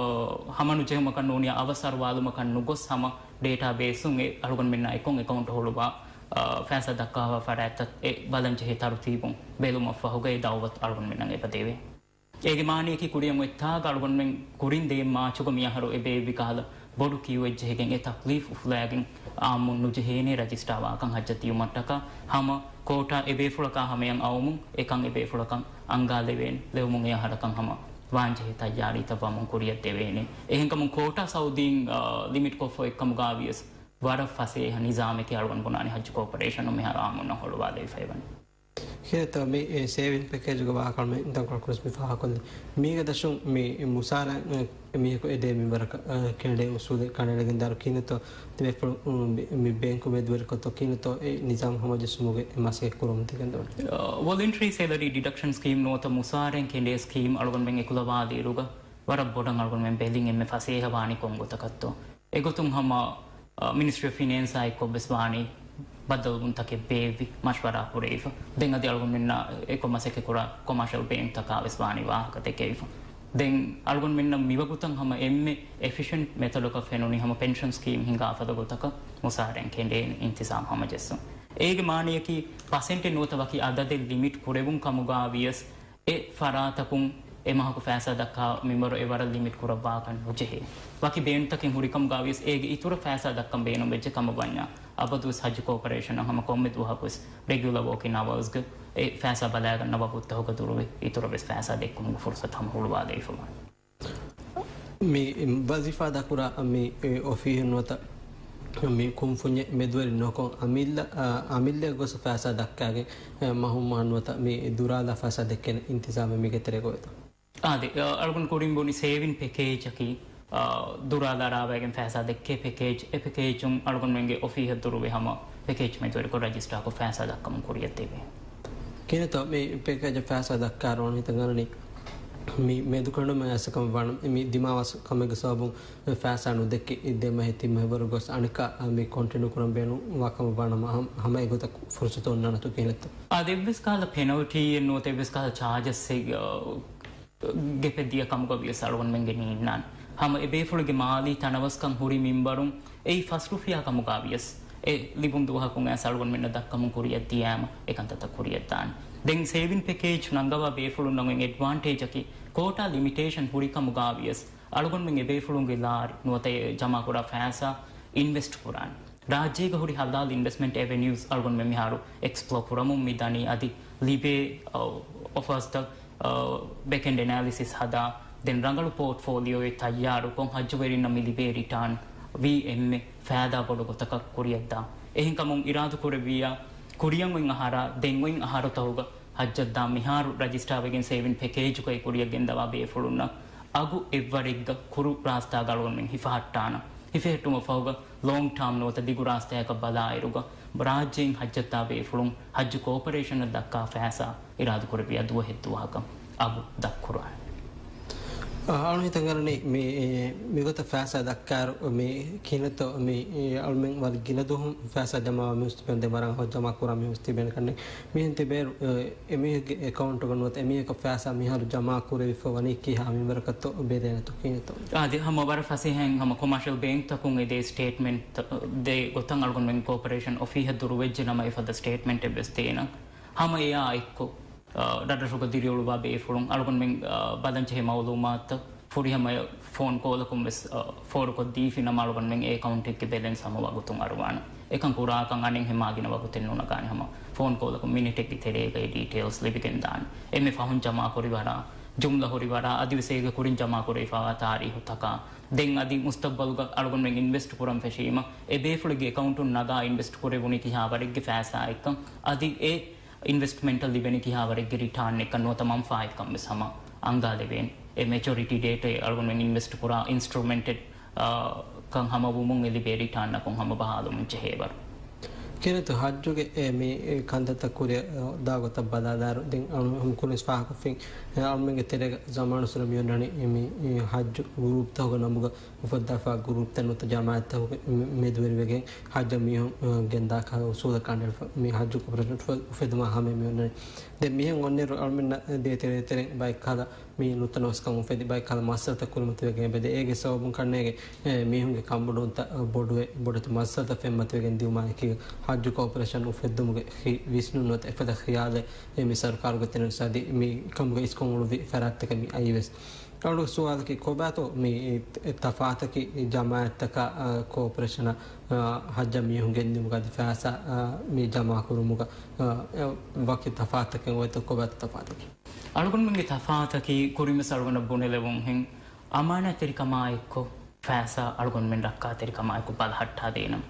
ހަމަނުޖެހުމަކަށް ނޫނީ އަވަސް އަރުވާލުމަކަށް ނުގޮސް ހަމަ ޑޭޓާ ބޭސުން އެ އަޅުގަނޑުމެންނާ އެއްކޮށް އެކައުންޓް ހުޅުވާ، އަ، ފައިސާ ދައްކާފަ ފަރާތްތައް އެ ބަލަންޖެހޭ ތަރުތީބުން ބެލުމަށްފަހުގަ އެ ދައުވަތު އަޅުގަނޑުމެންނަށް އެބަ ދެވޭ. އޭގެ މާނަޔަކީ ކުރިއަށް އޮތްތާގަ އަޅުގަނޑުމެން ކުރިން ދޭން މާޗުގަ މިއަހަރު އެބައެއްވި ކަހަލަ ބޮޑު ކިޔޫއެއް ޖެހިގެން އެ ތަކްލީފް އުފުލައިގެން އާއްމުން ނުޖެހޭނެ ރަޖިސްޓާވާކަން ހައްޖަށް ދިޔުމަށްޓަކާ ހަމަ ކޯޓާ އެބޭފުޅަކާ ހަމަޔަށް އައުމުން އެކަން އެބޭފުޅަކަށް އަންގާލެވޭން ލެވުމުން އެ އަހަރަކަށް ހަމަ ވާންޖެހޭ ތައްޔާރީތައް ވަމުން ކުރިއަށް ދެވޭނެ. އެހެންކަމުން ކޯޓާ ސައުދީން، އާ، ލިމިޓް ކޮށްފަ އޮތްކަމުގާ ވިޔަސް ވަރަށް ފަސޭހަ ނިޒާމެކޭ އަޅުގަނޑު ބުނާނެ ހައްޖު ކޯޕަރޭޝަނުން މިހާރު އާއްމުންނަށް ހުޅުވާލެވިފައިވަނީ. ކިހިނެއްތޯ މި، އެ، ސޭވިން ޕެކޭޖުގެ ވާހަކަ އަޅުމެން ދަންކޮޅަށް ކުރިސް މި ފާހަގަކޮށްލީ. މީގެ ދަށުން މި މުސާރަ، އެ، މީހަކު އެދޭ މިންވަރަކަށް، އެ، ކެނޑޭ އުސޫލެއް ކަނޑައެޅިގެންދާއިރު ކިހިނެއްތޯ ތިބޭފުޅުން މި، މި ބޭންކު މެދުވެރިކޮށްތޯ ކިހިނެއްތޯ އެ ނިޒާމް ހަމަޖެއްސުމުގެ އެ މަސައްކަތް ކުރަމުން ތިގެންދަވަނީ. އަ، ވޮލަންޓަރީ ސެލަރީ ޑިޑަކްޝަން ސްކީމް ނުވަތަ މުސާރައިން ކެނޑޭ ސްކީމް އަޅުގަނޑުމެން އެކުލަވާލިއިރުގަ ވަރަށް ބޮޑަށް އަޅުގަނޑުމެން ބެލިން އެންމެ ފަސޭހަވާނީ ކޮން ގޮތަކަށްތޯ. އެގޮތުން ހަމަ، އަ، މިނިސްޓްރީ އޮފް ފިނޭންސާ އެއްކޮށްވެސް ވާނީ ބައްދަލުވުންތަކެއް ބޭއްވި މަޝްވަރާ ކުރެވިފަ. ދެން އަދި އަޅުގަނޑުމެންނާ އެއްކޮށް މަސައްކަތް ކުރާ ކޮމާޝަލް ބޭންކްތަކާ ވެސް ވާނީ ވާހަކަ ދެކެވިފަ. ދެން އަޅުގަނޑުމެންނަށް މިވަގުތަށް ހަމަ އެންމެ އެފިޝަންޓް މެތަޑަކަށް ފެނުނީ ހަމަ ޕެންޝަން ސްކީމް ހިނގާ ފަދަ ގޮތަކަށް މުސާރައިން ކެނޑޭން އިންތިޒާމް ހަމަޖެއްސުން. އޭގެ މާނަޔަކީ ޕަސެންޓެއް ނުވަތަ ވަކި އަދަދެއް ލިމިޓް ކުރެވުން ކަމުގާ ވިޔަސް އެ ފަރާތަކުން އެ މަހަކު ފައިސާ ދައްކާ މިންވަރު އެ ވަރަށް ލިމިޓް ކުރައްވާކަށް ނުޖެހޭ. ވަކި ބޭނުންތަކެއް ހުރިކަމުގާ ވިޔަސް އޭގެ އިތުރަށް ފައިސާ ދައްކަން ބޭނުންވެއްޖެ ކަމަށް ވަންޏާ، އަބަދުވެސް ހައްޖު ކޯޕަރޭޝަނަށް ހަމަ ކޮންމެ ދުވަހަކުވެސް ރެގިއުލަރ ވޯކިން އަވާސްގަ އެ ފައިސާ ބަލައިގަންނަވާ ވަގުތުތަކުގަ ދުރުވެ އިތުރަށްވެސް ފައިސާ ދެއްކުމުގެ ފުރުސަތު ހަމަ ހުޅުވާލެވިފަ ވާނެ. މި ވަޒީފާ ދައްކާ މި އޮފީހުން ނުވަތަ މި ކުންފުންޏެއް މެދުވެރި ނުކޮށް އަމިއްލަ، އަމިއްލައަށް ގޮސް ފައިސާ ދައްކާގެން މަހު މަހުން ނުވަތަ މި ދުރާލާ ފައިސާ ދެއްކޭނެ އިންތިޒާމެއް މީގެ ތެރޭގަ އޮތްތޯ؟ އާދެ، އަޅުގަނޑު ކުރިން ބުނި ސޭވިން ޕެކޭޖަކީ، އާ، ދުރާލާ ރާވައިގެން ފައިސާ ދެއްކޭ ޕެކޭޖް. އެ ޕެކޭޖުން އަޅުގަނޑުމެންގެ އޮފީހަށް ދުރުވެ ހަމަ ޕެކޭޖް މެދުވެރިކޮށް ރަޖިސްޓާކޮށް ފައިސާ ދައްކަމުން ކުރިއަށް ދެވޭ. ކިހިނެއްތޯ މި ޕެކޭޖަށް ފައިސާ ދައްކާ ރޯން ހިތަށް އަންނަނީ މި މެދުކަނޑުމެން އައިސް ކަމަށް ވާނަމަ، މި ދިމާވާ ކަމެއްގެ ސަބަބުން ފައިސާ ނުދެއްކި ދެ މަހެއް ތިން މަހެއް ވަރު ގޮސް އަނެއްކާ މި ކޮންޓިނިއު ކުރަން ބޭނުން ވާ ކަމަށް ވާނަމަ، ހަމަ، ހަމަ އެގޮތަށް ފުރުސަތު އޮންނާނެތޯ ކިހިނެއްތޯ؟ އާ، އެއްވެސް ކަހަލަ ޕެނަލްޓީއެއް ނުވަތަ އެއްވެސް ކަހަލަ ޗާޖަސްއެއް، އާ، ގެޕެއް ދިޔަ ކަމުގަ ވިޔަސް އަޅުގަނޑުމެންގެ ނީންނާން. ހަމަ އެބޭފުޅުގެ މާލީ ތަނަވަސްކަން ހުރި މިންވަރުން އެއީ ފަސް ރުފިޔާ ކަމުގަ ވިޔަސް، އެ ލިބުނު ދުވަހަކުން އައިސް އަޅުގަނޑުމެންނަށް ދައްކަމުން ކުރިއަށް ދިޔާމަ އެކަންތައްތައް ކުރިއަށް ދާނެ. ދެން ސޭވިން ޕެކޭޖް ނަންގަވާ ބޭފުޅުންނަށް އޮތް އެޑްވާންޓޭޖަކީ ކޯޓާ ލިމިޓޭޝަން ހުރި ކަމުގަ ވިޔަސް އަޅުގަނޑުމެން އެބޭފުޅުންގެ ލާރި ނުވަތަ އެ ޖަމާކުރާ ފައިސާ އިންވެސްޓް ކުރާނެ. ރާއްޖޭގަ ހުރި ހަލާލް އިންވެސްޓްމަންޓް އެވެނިއުސް އަޅުގަނޑުމެން މިހާރު އެކްސްޕްލޯ ކުރަމުން މި ދަނީ. އަދި ލިބޭ، އަ، އޮފާސްތައް، އަ، ބެކްއެންޑް އެނާލިސިސް ހަދާ، ދެން ރަނގަޅު ޕޯޓްފޯލިއޯއެއް ތައްޔާރުކޮށް، ހައްޖުވެރިންނަށް މި ލިބޭ ރިޓާން ވީ އެންމެ ފައިދާ ބޮޑު ގޮތަކަށް ކުރިއަށްދާ. އެހެންކަމުން އިރާދަކުރެއްވިއްޔާ، ކުރިއަށް އޮތް އަހަރާ ދެން އޮތް އަހަރުތަކުގަ ހައްޖަށްދާ މިހާރު ރަޖިސްޓާވެގެން ސޭވިން ޕެކޭޖުގައި ކުރިއަށް ގެންދަވާ ބޭފުޅުންނަށް އަގު އެއްވަރެއްގަ ކުރު ރާސްތާގަ އަޅުގަނޑުމެން ހިފަހައްޓާނަން. ހިފެހެއްޓުމަށް ފަހުގަ ލޯންގް ޓާމް ނުވަތަ ދިގު ރާސްތާއަކަށް ބަލާއިރުގަ، ރާއްޖެއިން ހައްޖަށްދާ ބޭފުޅުން ހައްޖު ކޯޕަރޭޝަނަށް ދައްކާ ފައިސާ އިރާދަކުރެއްވިއްޔާ ދުވަހެއް ދުވަހަކަށް އަގު ދަށްކުރާނެ. އަ، އަޅުގަނޑު ހިތަށް އަރަނީ މި، މިގޮތަށް ފައިސާ ދައްކާއިރު މި ކިހިނެއްތޯ މި އަޅުމެން ވަރަށް ގިނަ ދުވަހުން ފައިސާ ޖަމާވާ މީހުން ތިބެން ދެ ވަރަށް ހަމަ ޖަމާ ކުރާ މީހުން ތިބޭނެ ކަންނެ. މިހެން ތިބޭއިރު، އެ، އެމީހެއްގެ އެކައުންޓުގަ ނުވަތަ އެމީހަކަށް ފައިސާ މިހާރު ޖަމާ ކުރެވިފަ ވަނީ ކިހާ މިންވަރަކަށްތޯ ބެލޭނެތޯ ކިހިނެއްތޯ؟ އާދެ، ހަމަ ވަރަށް ފަސޭހައިން ހަމަ ކޮމާޝަލް ބޭންކްތަކުން އެދޭ ސްޓޭޓްމަންޓް ދޭ ގޮތަށް އަޅުގަނޑުމެން ކޯޕަރޭޝަން އޮފީހަށް ދުރުވެއްޖެ ނަމަ އެފަދަ ސްޓޭޓްމަންޓެއްވެސް ދޭނަން. ހަމަ އެއާ އެއްކޮށް، އަ، ރަށްރަށުގަ ދިރިއުޅުވާ ބޭފުޅުން އަޅުގަނޑުމެން، އަ، ބަލަންޖެހޭ މައުލޫމާތު ފުރިހަމަޔަށް ފޯން ކޯލަކުން ވެސް، އަ، ފޯރުކޮށްދީފި ނަމަ އަޅުގަނޑުމެން އެ އެކައުންޓެއްގެ ބެލެންސް ހަމަ ވަގުތުން އަރުވާނަން. އެކަން ކުރާކަން އަނެއްހެން މާގިނަ ވަގުތެއް ނުނަގާނެ. ހަމަ ފޯން ކޯލަކުން މިނިޓެއްގެ ތެރޭގައި ޑީޓެއިލްސް ލިބިގެންދާނެ. އެންމެ ފަހުން ޖަމާކުރި ވަރާ، ޖުމްލަ ހުރި ވަރާ، އަދިވެސް އޭގެ ކުރިން ޖަމާކުރެވިފައިވާ ތާރީހުތަކާ، ދެން އަދި މުސްތަގްބަލުގަ އަޅުގަނޑުމެން އިންވެސްޓް ކުރަން ފެށީމަ، އެ ބޭފުޅެއްގެ އެކައުންޓުން ނަގާ އިންވެސްޓް ކުރެވުނީ ކިހާ ވަރެއްގެ ފައިސާއެއްކަން، އަދި އެ އިންވެސްޓްމަންޓަށް ލިބެނީ ކިހާ ވަރެއްގެ ރިޓާންއެއްކަން ނުވަތަ މަންފާއެއްކަން ވެސް ހަމަ އަންގާދެވޭނެ. އެ މެޗޮރިޓީ ޑޭޓެއް އަޅުގަނޑުމެން އިންވެސްޓް ކުރާ އިންސްޓްރުމެންޓެއް، އާ، ކަން ހަމަވުމުން އެ ލިބޭ ރިޓާންއަކުން ހަމަ ބަހާލުމުން ޖެހޭވަރު. ކިހިނެއްތޯ ހައްޖުގެ އެ މި ކަންތައްތައް ކުރިއަށް ދާ ގޮތަށް ބަލާލާއިރު، ދެން އަޅު ހަމަ ކުރިން ފާހަގަކޮށްފިން، އަޅުމެންގެ ތެރޭގަ ޒަމާނުއްސުރެ މިއޮންނަނީ މި ހައްޖު ގުރޫޕްތަކުގެ ނަމުގަ އުފައްދާފާ ގުރޫޕްތައް ނުވަތަ ޖަމާއަތްތަކުގެ މެ-، މެދުވެރިވެގެން ހައްޖަށް މީހުން، އަ، ގެންދާކަށް އުސޫލަށް ކަނޑައެޅިފަ މި ހައްޖު ކޯޕަރޭޝަން އުފެ-، އުފެދުމާ ހަމަ މި އޮންނަނީ. ދެން މިހެން އޮންނައިރު އަޅުމެންނަށް ދޭތެރޭ ތެރެއިން ބައެއްކަހަލަ މި ނުތަނަވަސްކަން އުފެދި ބައެއްކަހަލަ މައްސަލަތައް ކުރިމަތިވެގެން އެބަދޭ. އޭގެ ސަބަބުން ކަންނޭގެ، އެ، މީހުންގެ ކަންބޮޑުވުންތައް ބޮޑުވެ، ބޮޑެތި މައްސަލަތައް ފެންމަތިވެގެން ދިއުމާއެކީގަ ހައްޖު ކޯޕަރޭޝަން އުފެއްދުމުގެ ހި-، ވިސްނުން ނުވަތަ އެފަދަ ޚިޔާލެއް އެ މި ސަރުކާރުގެ ތެރެއިން ސާދި މި ކަމުގަ އިސްކޮށް އުޅުއްވި ފަރާތްތަކެއް މި އައީވެސް. އަޅުގަނޑު ސުވާލަކީ ކޮބާތޯ މި ތަފާތަކީ ޖަމާއަތްތަކާ، އަ، ކޯޕަރޭޝަނަށް، އަ، ހައްޖަށް މީހުން ގެންދިއުމުގަ އަދި ފައިސާ، އަ، މި ޖަމާކުރުމުގަ، އަ، އެ، ވަކި ތަފާތަކެއް އޮތްތޯ ކޮބާތޯ ތަފާތަކީ؟ އަޅުގަނޑުމެންގެ ތަފާތަކީ ކުރިންވެސް އަޅުގަނޑަށް ބުނެލެވުންހެން އަމާނާތްތެރިކަމާ އެއްކޮށް ފައިސާ އަޅުގަނޑުމެން ރައްކާތެރިކަމާއެކު ބަލަހައްޓާދޭނަން.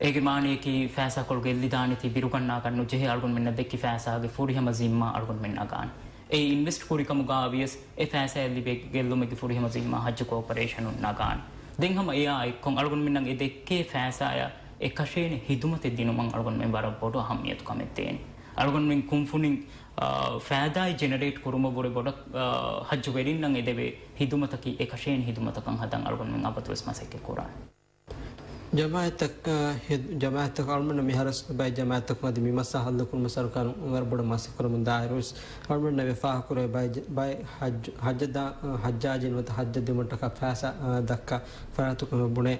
އޭގެ މާނަޔަކީ، ފައިސާކޮޅު ގެއްލިދާނެތީ ބިރުގަންނާކަށް ނުޖެހޭ، އަޅުގަނޑުމެންނަށް ދެއްކި ފައިސާގެ ފުރިހަމަ ޒިންމާ އަޅުގަނޑުމެން ނަގާނެ. އެ އިންވެސްޓް ކުރިކަމުގައިވިޔަސް، އެ ފައިސާއަށް ލިބޭ ގެއްލުމެއްގެ ފުރިހަމަ ޒިންމާ ހައްޖު ކޯޕަރޭޝަނުން ނަގާނެ. ދެން ހަމަ އެއާ އެއްކޮށް، އަޅުގަނޑުމެންނަށް އެ ދެއްކޭ ފައިސާއަށް އެކަށޭނެ ހިދުމަތެއް ދިނުމަށް އަޅުގަނޑުމެން ވަރަށް ބޮޑު އަހައްމިޔަތު ކަމެއް ދޭނެ. އަޅުގަނޑުމެން ކުންފުނިން، އާ، ފައިދާއެއް ޖެނެރޭޓް ކުރުމަށްވުރެ ބޮޑަށް، އާ، ހައްޖުވެރިންނަށް އެދެވޭ ހިދުމަތަކީ އެކަށޭނެ ހިދުމަތަކަށް ހަދަން އަޅުގަނޑުމެން އަބަދުވެސް މަސައްކަތް ކުރާނެ. ޖަމާއަތްތަކަ، ހި-، ޖަމާއަތްތަކަށް އަޅުގަނޑު މިހާރުވެސް ބައެއް ޖަމާއަތްތަކުން އަދި މި މައްސަލަ ހައްލުކުރުމަށް ސަރުކާރުން ވަރަށް ބޮޑަށް މަސައްކަތް ކުރަމުން ދާއިރުވެސް، އަޅުގަނޑު ވެފާހަކުރެ ބައެއް ޖަ-، ބައެއް ހައްޖު-، ހައްޖަށް ދާ-، ހައްޖާޖީން ނުވަތަ ހައްޖަށް ދިއުމަށްޓަކާ ފައިސާ، އާ، ދައްކާ ފަރާތުކުން ބުނޭ.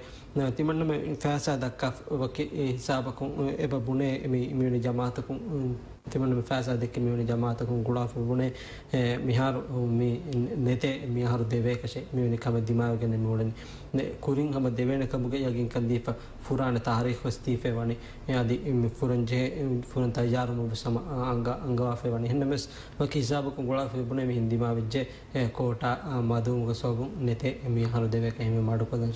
ތިމަންނަމެ ފައިސާ ދައްކާ ވަކި ހިސާބަކުން އެބަ ބުނޭ މި، މިވެނި ޖަމާއަތަކުން، ތިމަންނަމެ ފައިސާ ދެއްކި މިވެނި ޖަމާއަތަކުން ގުޅާފަ ބުނޭ، އެ، މިހާރު މި ނެތޭ، މިއަހަރު ދެވޭކަށެއް މިވެނި ކަމެއް ދިމާވެގެން މިއުޅެނީ. ކުރިން ހަމަ ދެވޭނެ ކަމުގެ ޔަގީންކަން ދީފަ ފުރާނެ ތާރީޚުވެސް ދީފައި ވަނީ. އެ، އަދި މި ފުރަން ޖެހޭ، ފުރަން ތައްޔާރުވުމަށް ވެސް ހަމަ އަންގަ-، އަންގަވާފައި ވަނީ. އެހެންނަމަވެސް ވަކި ހިސާބަކުން ގުޅާފައި ބުނޭ މިހެން ދިމާވެއްޖެ. އެ، ކޯޓާ، އާ، މަދުވުމުގެ ސަބަބުން ނެތޭ މި އަހަރު ދެވޭކަށް އެހެންވެ މަޑުކޮށްލަން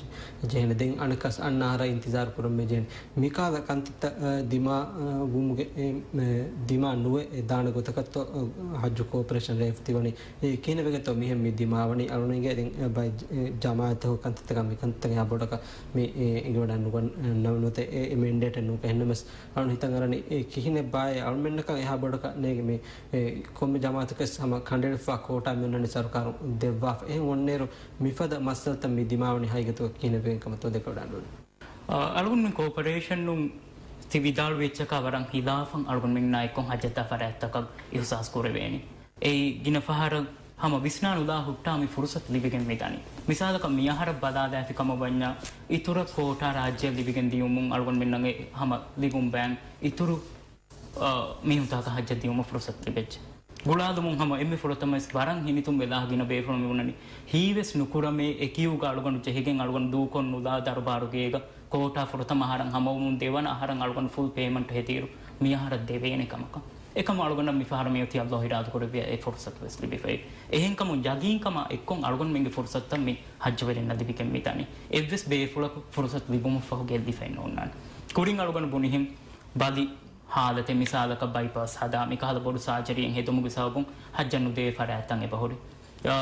ޖެހޭނެ. ދެން އަނެއްކާސް އަންނަ އަހަރަށް އިންތިޒާރު ކުރަން މި ޖެހޭނެ. މިކަހަލަ ކަންތައްތައް، އާ، ދިމާ، އާ، ވުމުގެ، އެ، އެ، ދިމާ ނުވެ، އެ، ދާނެ ގޮތަކަށްތޯ، އާ، ހައްޖު ކޯޕަރޭޝަން ރޭވިތިވަނީ. އެ، ކިހިނެއްވެގެންތޯ މިހެން މި ދިމާވަނީ؟ އަޅުގަނޑުގެ ދެން، އެ، ބައެއް، އެ، ޖަމާއަތްތަކުގެ ކަންތައްތަކާ މި ކަންތައްތަކަށް އެހާ ބޮޑަކަށް މި، އެ، އެނގިވަޑައި ނުގަން-، ނަ-، ނުވަތަ އެ، އެ މެންޑޭޓެއް ނޫންކަން. އެހެންނަމަވެސް އަޅުގަނޑު ހިތަށް އަރަނީ އެ ކިހިނެއްބާއޭ އަޅުމެންނަކަށް އެހާ ބޮޑަކަށް ނޭނގެ މި، އެ، ކޮންމެ ޖަމާއަތަކަސް ހަމަ ކަނޑައެޅިފަ ކޯޓާ މި އޮންނަނީ ސަރުކާރުން ދެއްވާފަ. އެހެން އޮންނައިރު މިފަދަ މައްސަލަތައް މި ދިމާވަނީ ހަގީގަތުގަ ކިހިނެއްވެގެން ކަމަށްތޯ ދެކެވަޑައިނުވަނީ. އަ، އަޅުގަނޑުމެން ކޯޕަރޭޝަނުން ތި ވިދާޅުވި އެއްޗަކާ ވަރަށް ހިލާފަށް އަޅުގަނޑުމެންނާ އެއްކޮށް ހައްޖަށްދާ ފަރާތްތަކަށް އިހުސާސް ކުރެވޭނީ. އެއީ ގިނަ ފަހަރަށް ހަމަ ވިސްނާ ނުލާ ހުއްޓާ މި ފުރުސަތު ލިބިގެން މިދަނީ. މިސާލަކަށް މިއަހަރަށް ބަލާލާފި ކަމަށް ވަންޏާ، އިތުރަށް ކޯޓާ ރާއްޖެއަށް ލިބިގެން ދިޔުމުން އަޅުގަނޑުމެންނަށް އެ ހަމަ ލިބުން ބައިން އިތުރު، އަ، މީހުންތަކަށް ހައްޖަށް ދިޔުމަށް ފުރުސަތު ލިބެއްޖެ. ގުޅާލުމުން ހަމަ އެންމެ ފުރަތަމަވެސް ވަރަށް ހިނިތުންވެލާ ގިނަ ބޭފުޅުން މިބުނަނީ. ހީވެސް ނުކުރަމޭ އެ ކިއުގަ އަޅުގަނޑު ޖެހިގެން އަޅުގަނޑު ދޫކޮށް ނުލާ ދަރުބާރުގޭގަ ކޯޓާ ފުރަތަމަ އަހަރަށް ހަމަވުމުން ދެވަނަ އަހަރަށް އަޅުގަނޑު ފުލް ޕޭމަންޓް ހެދިއިރު މި އަހަރަށް ދެވޭނެ ކަމަކަށް. އެކަމަށް އަޅުގަނޑަށް މިފަހަރަށް މިއޮތީ ﷲ އިރާދަކުރެއްވިއްޔާ އެ ފުރުސަތުވެސް ލިބިފައި. އެހެންކަމުން ޔަގީންކަމާ އެއްކޮށް އަޅުގަނޑުމެންގެ ފުރުސަތުތައް މި ހައްޖުވެރިންނަށް ލިބިގެން މިދަނީ. އެއްވެސް ބޭފުޅަކު ފުރުސަތު ލިބުމަށްފަހު ގެއްލިފައެއް ނޯންނާނެ. ކުރިން އަޅުގަނޑު ބުނިހެން ބަލި ހާލަތެއް، މިސާލަކަށް ބައިޕާސް ހަދާ، މިކަހަލަ ބޮޑު ސާޖަރީއެއް ހެދުމުގެ ސަބަބުން ހައްޖަށް ނުދޭ ފަރާތްތައް އެބަހުރި. އާ،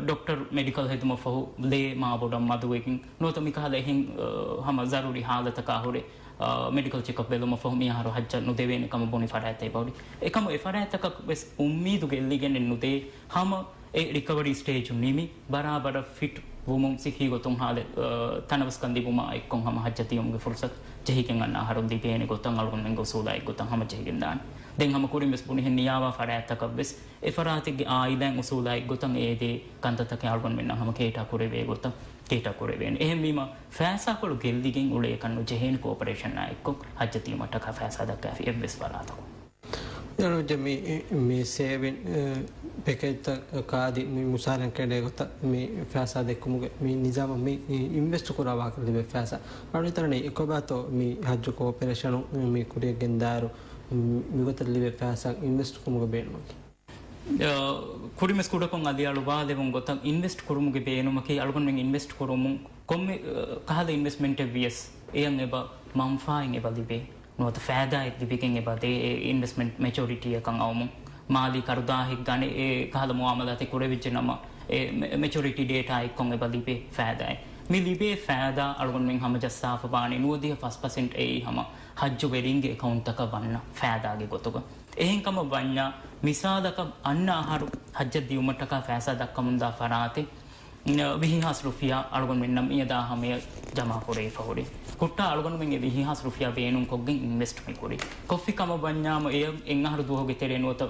ޑޮކްޓަރ މެޑިކަލް ހެދުމަށްފަހު ލޭ މާބޮޑަށް މަދުވެގެން ނުވަތަ މިކަހަލަ އެހެން، އާ، ހަމަ ޒަރޫރީ ހާލަތަކާ ހުރެ، އާ، މެޑިކަލް ޗެކަޕް ބެލުމަށްފަހު މި އަހަރު ހައްޖަށް ނުދެވޭނެ ކަމަށް ބުނި ފަރާތްތައް އެބަހުރި. އެކަމު އެ ފަރާތްތަކަށް ވެސް އުއްމީދު ގެއްލިގެނެއް ނުދޭ. ހަމަ އެ ރިކަވަރީ ސްޓޭޖު ނިމި، ބަރާބަރަށް ފިޓް ވުމުން ސިއްހީ ގޮތުން ހާލެއް، އަ، ތަނަވަސްކަން ލިބުމާ އެއްކޮށް ހަމަ ހައްޖަށް ދިޔުމުގެ ފުރުސަތު ޖެހިގެން އަންނަ އަހަރު ލިބޭނެ ގޮތަށް އަޅުގަނޑުމެންގެ އުސޫލާ އެއްގޮތަށް ހަމަ ޖެހިގެން ދާނެ. ދެން ހަމަ ކުރިން ވެސް ބުނިހެން ނިޔާވާ ފަރާތްތަކަށް ވެސް އެ ފަރާތެއްގެ އާއިލާއިން އުސޫލާ އެއްގޮތަށް އޭދޭ ކަންތައްތަކެއް އަޅުގަނޑުމެންނަށް ހަމަ ކޭޓާ ކުރެވޭ ގޮތަށް ކޭޓާ ކުރެވޭނެ. އެހެންވީމަ ފައިސާކޮޅު ގެއްލިގެން އުޅޭކަށް ނުޖެހޭނެ ކޯޕަރޭޝަނާ އެއްކޮށް ހައްޖަށް ދިޔުމަށްޓަކާ ފައިސާ ދައްކާފި އެއްވެސް ފަރާތަކުން. އެނޫން މި، މި ސޭވިން، އެ، ޕެކޭޖްތައް ކާދި މި މުސާރަން ކެނޑޭ ގޮތަށް މި ފައިސާ ދެއްކުމުގެ މި ނިޒާމަށް މި އިންވެސްޓް ކުރާ ވާހަކަ ލިބޭ ފައިސާ. އަޅުގަނޑު ހިތަނީ އެކޮބާތޯ މި ހައްޖު ކޯޕަރޭޝަނުން މި ކުރިއަށް ގެންދާއިރު މިގޮތަށް ލިބޭ ފައިސާ އިންވެސްޓް ކުރުމުގެ ބޭނުމަކީ؟ އަ، ކުރިމަސް ކުޑަކޮށް އަލިއަޅުވާލެވުން ގޮތަށް އިންވެސްޓް ކުރުމުގެ ބޭނުމަކީ އަޅުގަނޑުމެން އިންވެސްޓް ކުރުމުން ކޮންމެ، އަ، ކަހަލަ އިންވެސްޓްމަންޓެއް ވިޔަސް އެޔަށް އެބަ މަންފާއެއް އެބަ ލިބޭ. ނުވަތަ ފައިދާއެއް ލިބިގެން އެބަ ދޭ، އެ އިންވެސްޓްމަންޓް މެޗުރިޓީއަކަށް އައުމުން. މާލީ ކަރުދާހެއް ގަނެ، އެ ކަހަލަ މުއާމަލާތެއް ކުރެވިއްޖެ ނަމަ، އެ މެ-، މެޗުރިޓީ ޑޭޓާ އެއްކޮށް އެބަ ލިބޭ ފައިދާއެއް. މި ލިބޭ ފައިދާ އަޅުގަނޑުމެން ހަމަޖައްސާފަ ވާނީ ނުވަދިހަ ފަސް ޕަސެންޓް އެއީ ހަމަ ހައްޖުވެރިންގެ އެކައުންޓްތަކަށް ވަންނަ ފައިދާގެ ގޮތުގަ. އެހެންކަމަށް ވަންޏާ، މިސާލަކަށް އަންނަ އަހަރު ހައްޖަށް ދިޔުމަށްޓަކާ ފައިސާ ދައްކަމުންދާ ފަރާތެއް، ވިހި ހާސް ރުފިޔާ އަޅުގަނޑުމެންނަށް މިއަދާ ހަމަޔަށް ޖަމާކުރެވިފަ ހުރި. ހުއްޓާ އަޅުގަނޑުމެން އެ ވިހި ހާސް ރުފިޔާ ބޭނުންކޮށްގެން އިންވެސްޓް މި ކުރި. ކޮށްފި ކަމަށް ވަންޏާމު އެ އެއް އަހަރު ދުވަހުގެ ތެރޭ ނުވަތަ